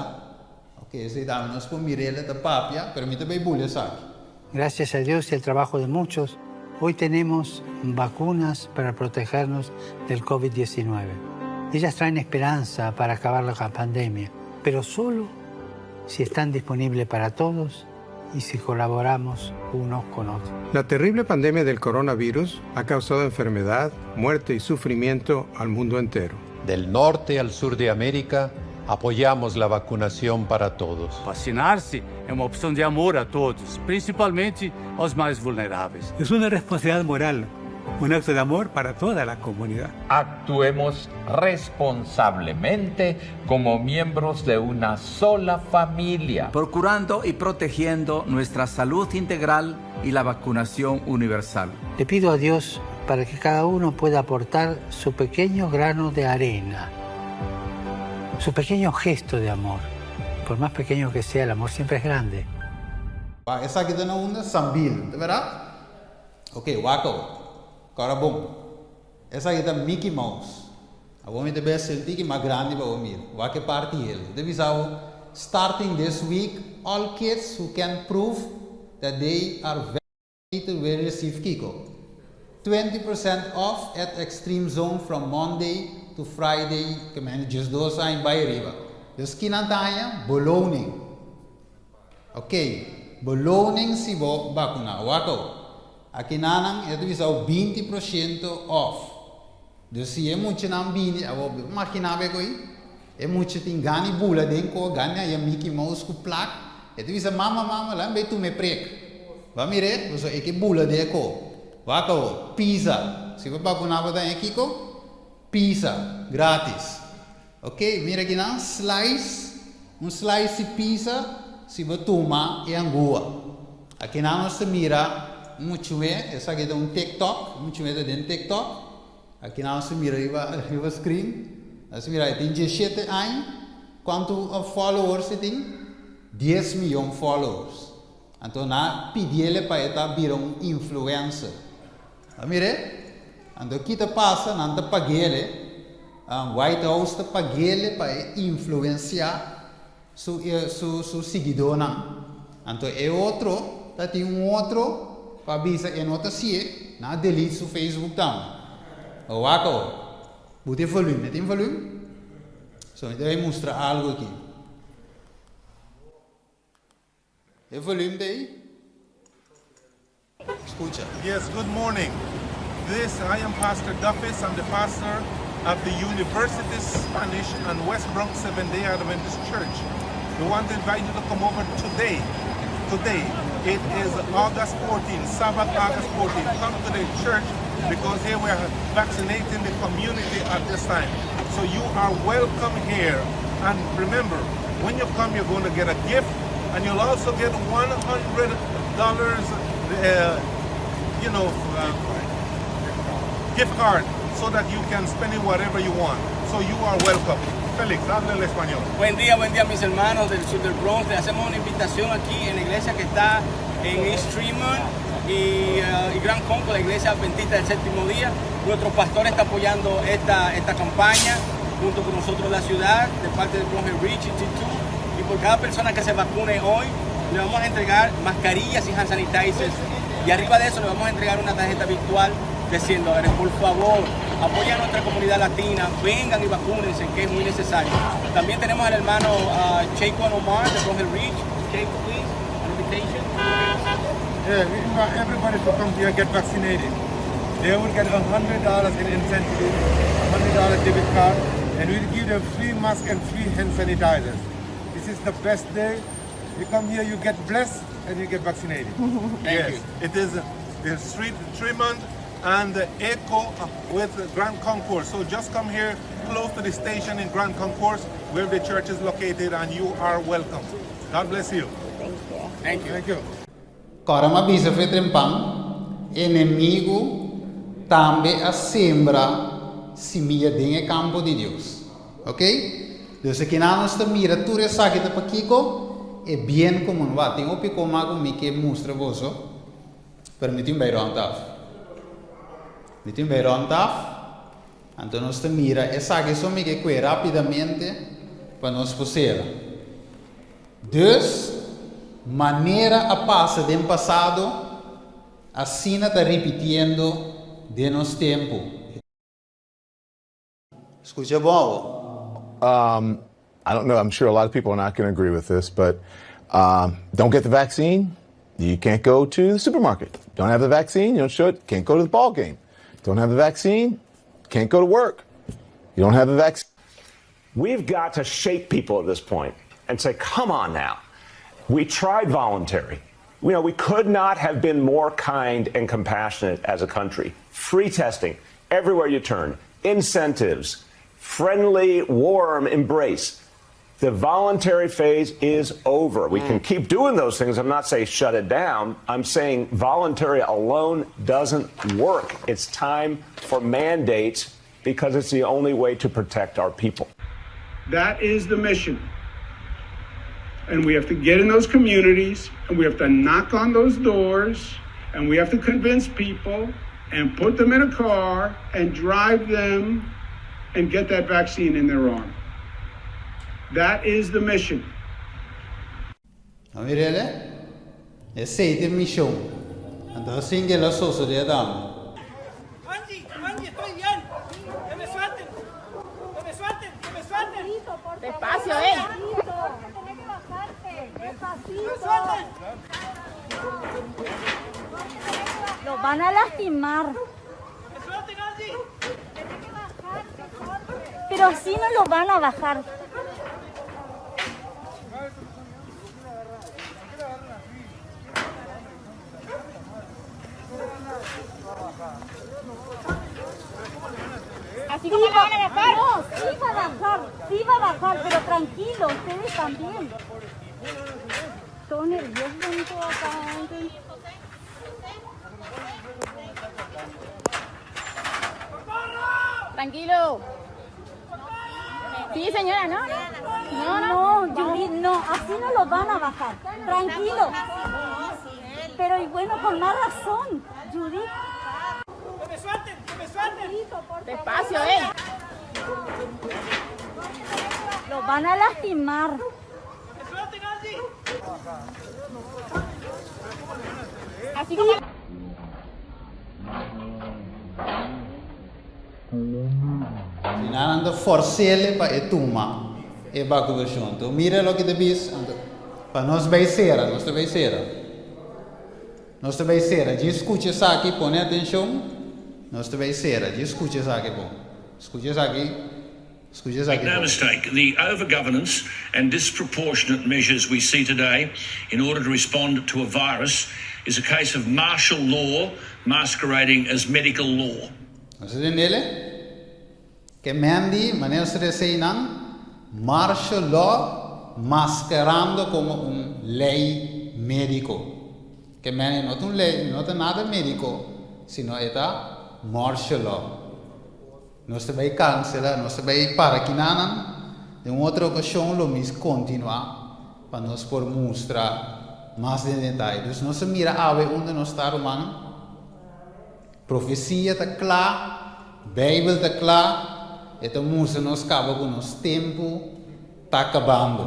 Ok, si tambe nos por mir'el e ta papia, pero mi ta bay buli esaki. Gracias a Dios y al trabajo de muchos, hoy tenemos vacunas para protegernos del Covid 19. Ellas traen esperanza para acabar la pandemia, pero solo si están disponibles para todos y si colaboramos unos con otros. La terrible pandemia del coronavirus ha causado enfermedad, muerte y sufrimiento al mundo entero. Del norte al sur de América, apoyamos la vacunación para todos. Vacinar-se é uma opção de amor a todos, principalmente aos mais vulneráveis. Es una responsabilidad moral, un acto de amor para toda la comunidad. Actuemos responsablemente como miembros de una sola familia. Procurando y protegiendo nuestra salud integral y la vacunación universal. Le pido a Dios para que cada uno pueda aportar su pequeño grano de arena, su pequeño gesto de amor. Por más pequeño que sea, el amor siempre es grande. Esaki ta na unda? Sambil, ta berdad? Ok, wak awor. Kòrda bon. Esaki ta Mickey Mouse. Awor mi ta bes el tiki mas grandi pa bo mira. Wak e parti hel. E ta bisa bo, Starting this week, all kids who can prove that they are vaccinated will receive kiko? 20% off at Extreme Zone from Monday to Friday, ke mende 12 aña bai ariba. Dus kinan ta haña? Beloning. Ok, beloning si bo bakuna. Wak awor. Akinanan e ta bisa bo 20 porshento off. Dus si e muchanan bini, awor bo imagina bo e ko'i, e mucha tin gana di bula den ko, gana di haña Mickey Mouse ku plak, e ta bisa mama, mama, laga mi bai tuma e prek. Bo a mir'é? Pasobra e ke bula den e ko. Wak awor, pizza. Si bo bakuna bo ta haña kiko? Pizza, gratis. Ok, mira akinan, slice, un slice di pizza si bo tuma e angua. Akinan nos ta mira. Un muchume, esaki ta un TikTok, un muchume ta den TikTok. Aki nan nos ta mira riba riba screen. Nos ta mira e tin diesshete aña. Kuantu followers e tin? Dies miyon followers. Anto nan a pidiele pa e ta bira un influencer. A mir'é? Anto ki ta pasa? Nan ta pag'ele, White House ta pag'ele pa e influensiá su su su siguidónan. Anto e otro ta tin un otro pa bisa e no ta hasié, nan a delete su Facebook tambe. Bo wak awor. Bo tin volume? E tin volume? So mi ta bay mustra algu aki. E volume ta ei? Skucha. Yes, good morning. This, I am Pastor Duffis, I'm the pastor of the University Spanish and West Bronx Seventh Day Adventist Church. We want to invite you to come over today. Today, it is August 14, Sabbath, August 14. Come to the church because here we are vaccinating the community at this time. So you are welcome here. And remember, when you come, you're going to get a gift and you'll also get $100, uh, you know, uh, gift card so that you can spend it whatever you want. So you are welcome. Félix, habla el español. Buen día, buen día mis hermanos del sur del Bronx. Le hacemos una invitación aquí en la iglesia que está en East Tremont y, uh, y Grand Conco, la iglesia adventista del séptimo día. Nuestro pastor está apoyando esta, esta campaña junto con nosotros la ciudad, de parte de Bronx Rich y T2. Y por cada persona que se vacune hoy, le vamos a entregar mascarillas y hand sanitizers. Y arriba de eso le vamos a entregar una tarjeta virtual de 100 dólares. Por favor, apoyen a nuestra comunidad latina, vengan y vacúnense, que es muy necesario. También tenemos al hermano uh, Cheiko Omar de Bronx Ridge. Cheiko, please, an invitation. Yeah, we invite everybody to come here and get vaccinated. They will get $100 in incentive, $100 debit card, and we'll give them free mask and free hand sanitizers. This is the best day. You come here, you get blessed, and you get vaccinated. Thank yes, you. It is the street Tremont and the Echo with Grand Concourse. So just come here close to the station in Grand Concourse where the church is located and you are welcome. God bless you. Thank you. Thank you. Thank you. Kòrda m'a bisa fe trempan, enemigu tambe a sembra simia den e kampo di Dios. Ok? Dus akinan nos ta mira tur esaki ta pakiko? E bien komun. Wak, tin hopi koma ku mi ke mustra boso, pero mi tin bai rònt af. Mi tin bai rònt af, anto nos ta mira esaki so mi ke kue rápidamente pa nos por sera. Dus, manera a pasa den pasado, asina ta ripitiendo den nos tempu. Skucha bon awor. Um, I don't know, I'm sure a lot of people are not going to agree with this, but um, don't get the vaccine, you can't go to the supermarket. Don't have the vaccine, you don't show it, can't go to the ball game. Don't have the vaccine, can't go to work. You don't have the vaccine. We've got to shake people at this point and say, come on now. We tried voluntary. You know, we could not have been more kind and compassionate as a country. Free testing everywhere you turn, incentives, friendly, warm embrace. The voluntary phase is over. We can keep doing those things. I'm not saying shut it down. I'm saying voluntary alone doesn't work. It's time for mandates because it's the only way to protect our people. That is the mission. And we have to get in those communities and we have to knock on those doors and we have to convince people and put them in a car and drive them and get that vaccine in their arm. That is the mission. A mir'el? Esei ta e mishon. Anto asin ku el a sosodé tambe. Angie, Angie, estoy bien. Que me suelten. Que me suelten, que me suelten. Despacio, eh. Despacito. Lo van a lastimar. ¡Que suelten, Angie! Pero así no lo van a bajar. ¿Así como la van a bajar? No, sí va a bajar, sí va a bajar, pero tranquilo, ustedes también. Todo nervioso todo acá. Tranquilo. Sí, señora, no, no. No, no, Judith, no, así no lo van a bajar. Tranquilo. Pero y bueno, con más razón, Judith. ¡Que me suelten! ¡Que me suelten! Despacio, eh. Lo van a lastimar. ¡Que me suelten, Angie! Así como... Si nan anda forsele pa e tuma e vacunacion. Anto mira loke ta bis, anto pa nos bay cera, nos ta bay cera. Nos ta bay cera, djis scucha esaki, pone atencion, nos ta bay cera, djis scucha esaki bon. Scucha esaki, scucha esaki Make no bon. mistake, the over-governance and disproportionate measures we see today in order to respond to a virus is a case of martial law masquerading as medical law. Nos a tendele? Ke men di manera nos ta esei nan martial law maskerando komo un lei mediko. Ke men e no ta un lei, no ta nada mediko, sino e ta martial law. Nos ta bai kansela, nos ta bai para kinanan, den un otro okashon lo mi kontinuá pa nos por mustra mas den detaye. Dus nos a mira awe unda nos ta rumannan. Profesia ta kla, Beibel ta kla, e ta mustra nos kaba ku nos tempu ta kabando.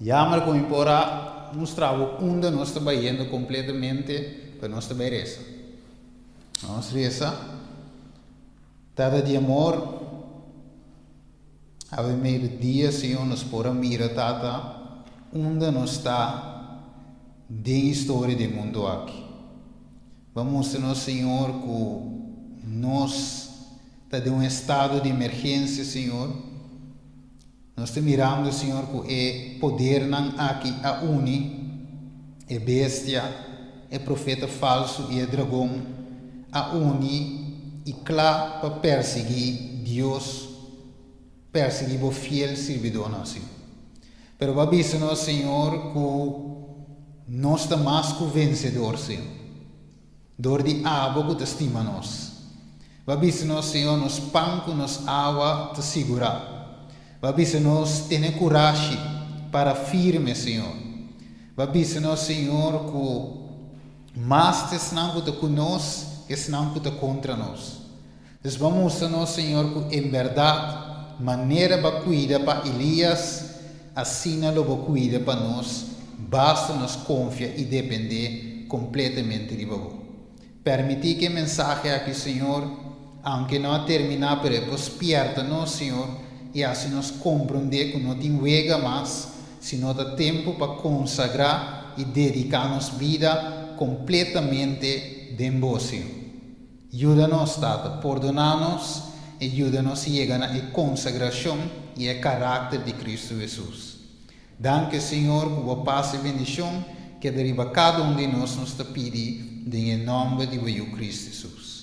Jammer ku mi por a mustra bo unda nos ta bayendo kompletamente, pero nos ta bai resa. Nos resa, Tata di amor, awe meidodia, Señor, nos por a mira, Tata, unda nos ta den historia di e mundu aki. Bo a mustra nos, Señor, ku nos ta den un estado di emergensia, Señor. Nos ta mirando, Señor, ku e podernan aki a uni, e bestia, e profeta falsu i e dragon a uni i kla pa persiguí Dios, persiguí bo fiel sirbidónan, Señor. Pero bo a bisa nos, Señor, ku nos ta mas ku vensedor, Señor, dor di abo ku ta stima nos. Bo a bisa nos, Señor, nos pan ku nos awa ta sigurá. Bo a bisa nos tene kurashi, para firme, Señor. Bo a bisa nos, Señor, ku mas ta esnan ku ta ku nos ke esnan ku ta kontra nos. Dus bo a mustra nos, Señor, ku en bèrdat manera bo a kuida pa Elias, asina lo bo kuida pa nos, basta nos konfia i dependé kompletamente riba bo. Permití ku e mensahe aki, Señor, aunke no a terminá, pero e por spièrta nos, Señor, i hasi nos komprondé ku no tin wega mas, sino ta tempu pa konsagrá i dediká nos bida kompletamente den bo, Señor. Yuda nos, Tata, pordoná nos i yuda nos yega na e konsagrashon i e karakter di Kristu Hesus. Danki, Señor, ku bo pas i bendishon keda riba kada un di nos, nos ta pidi den e nòmber di bo Yu Kristu Hesus.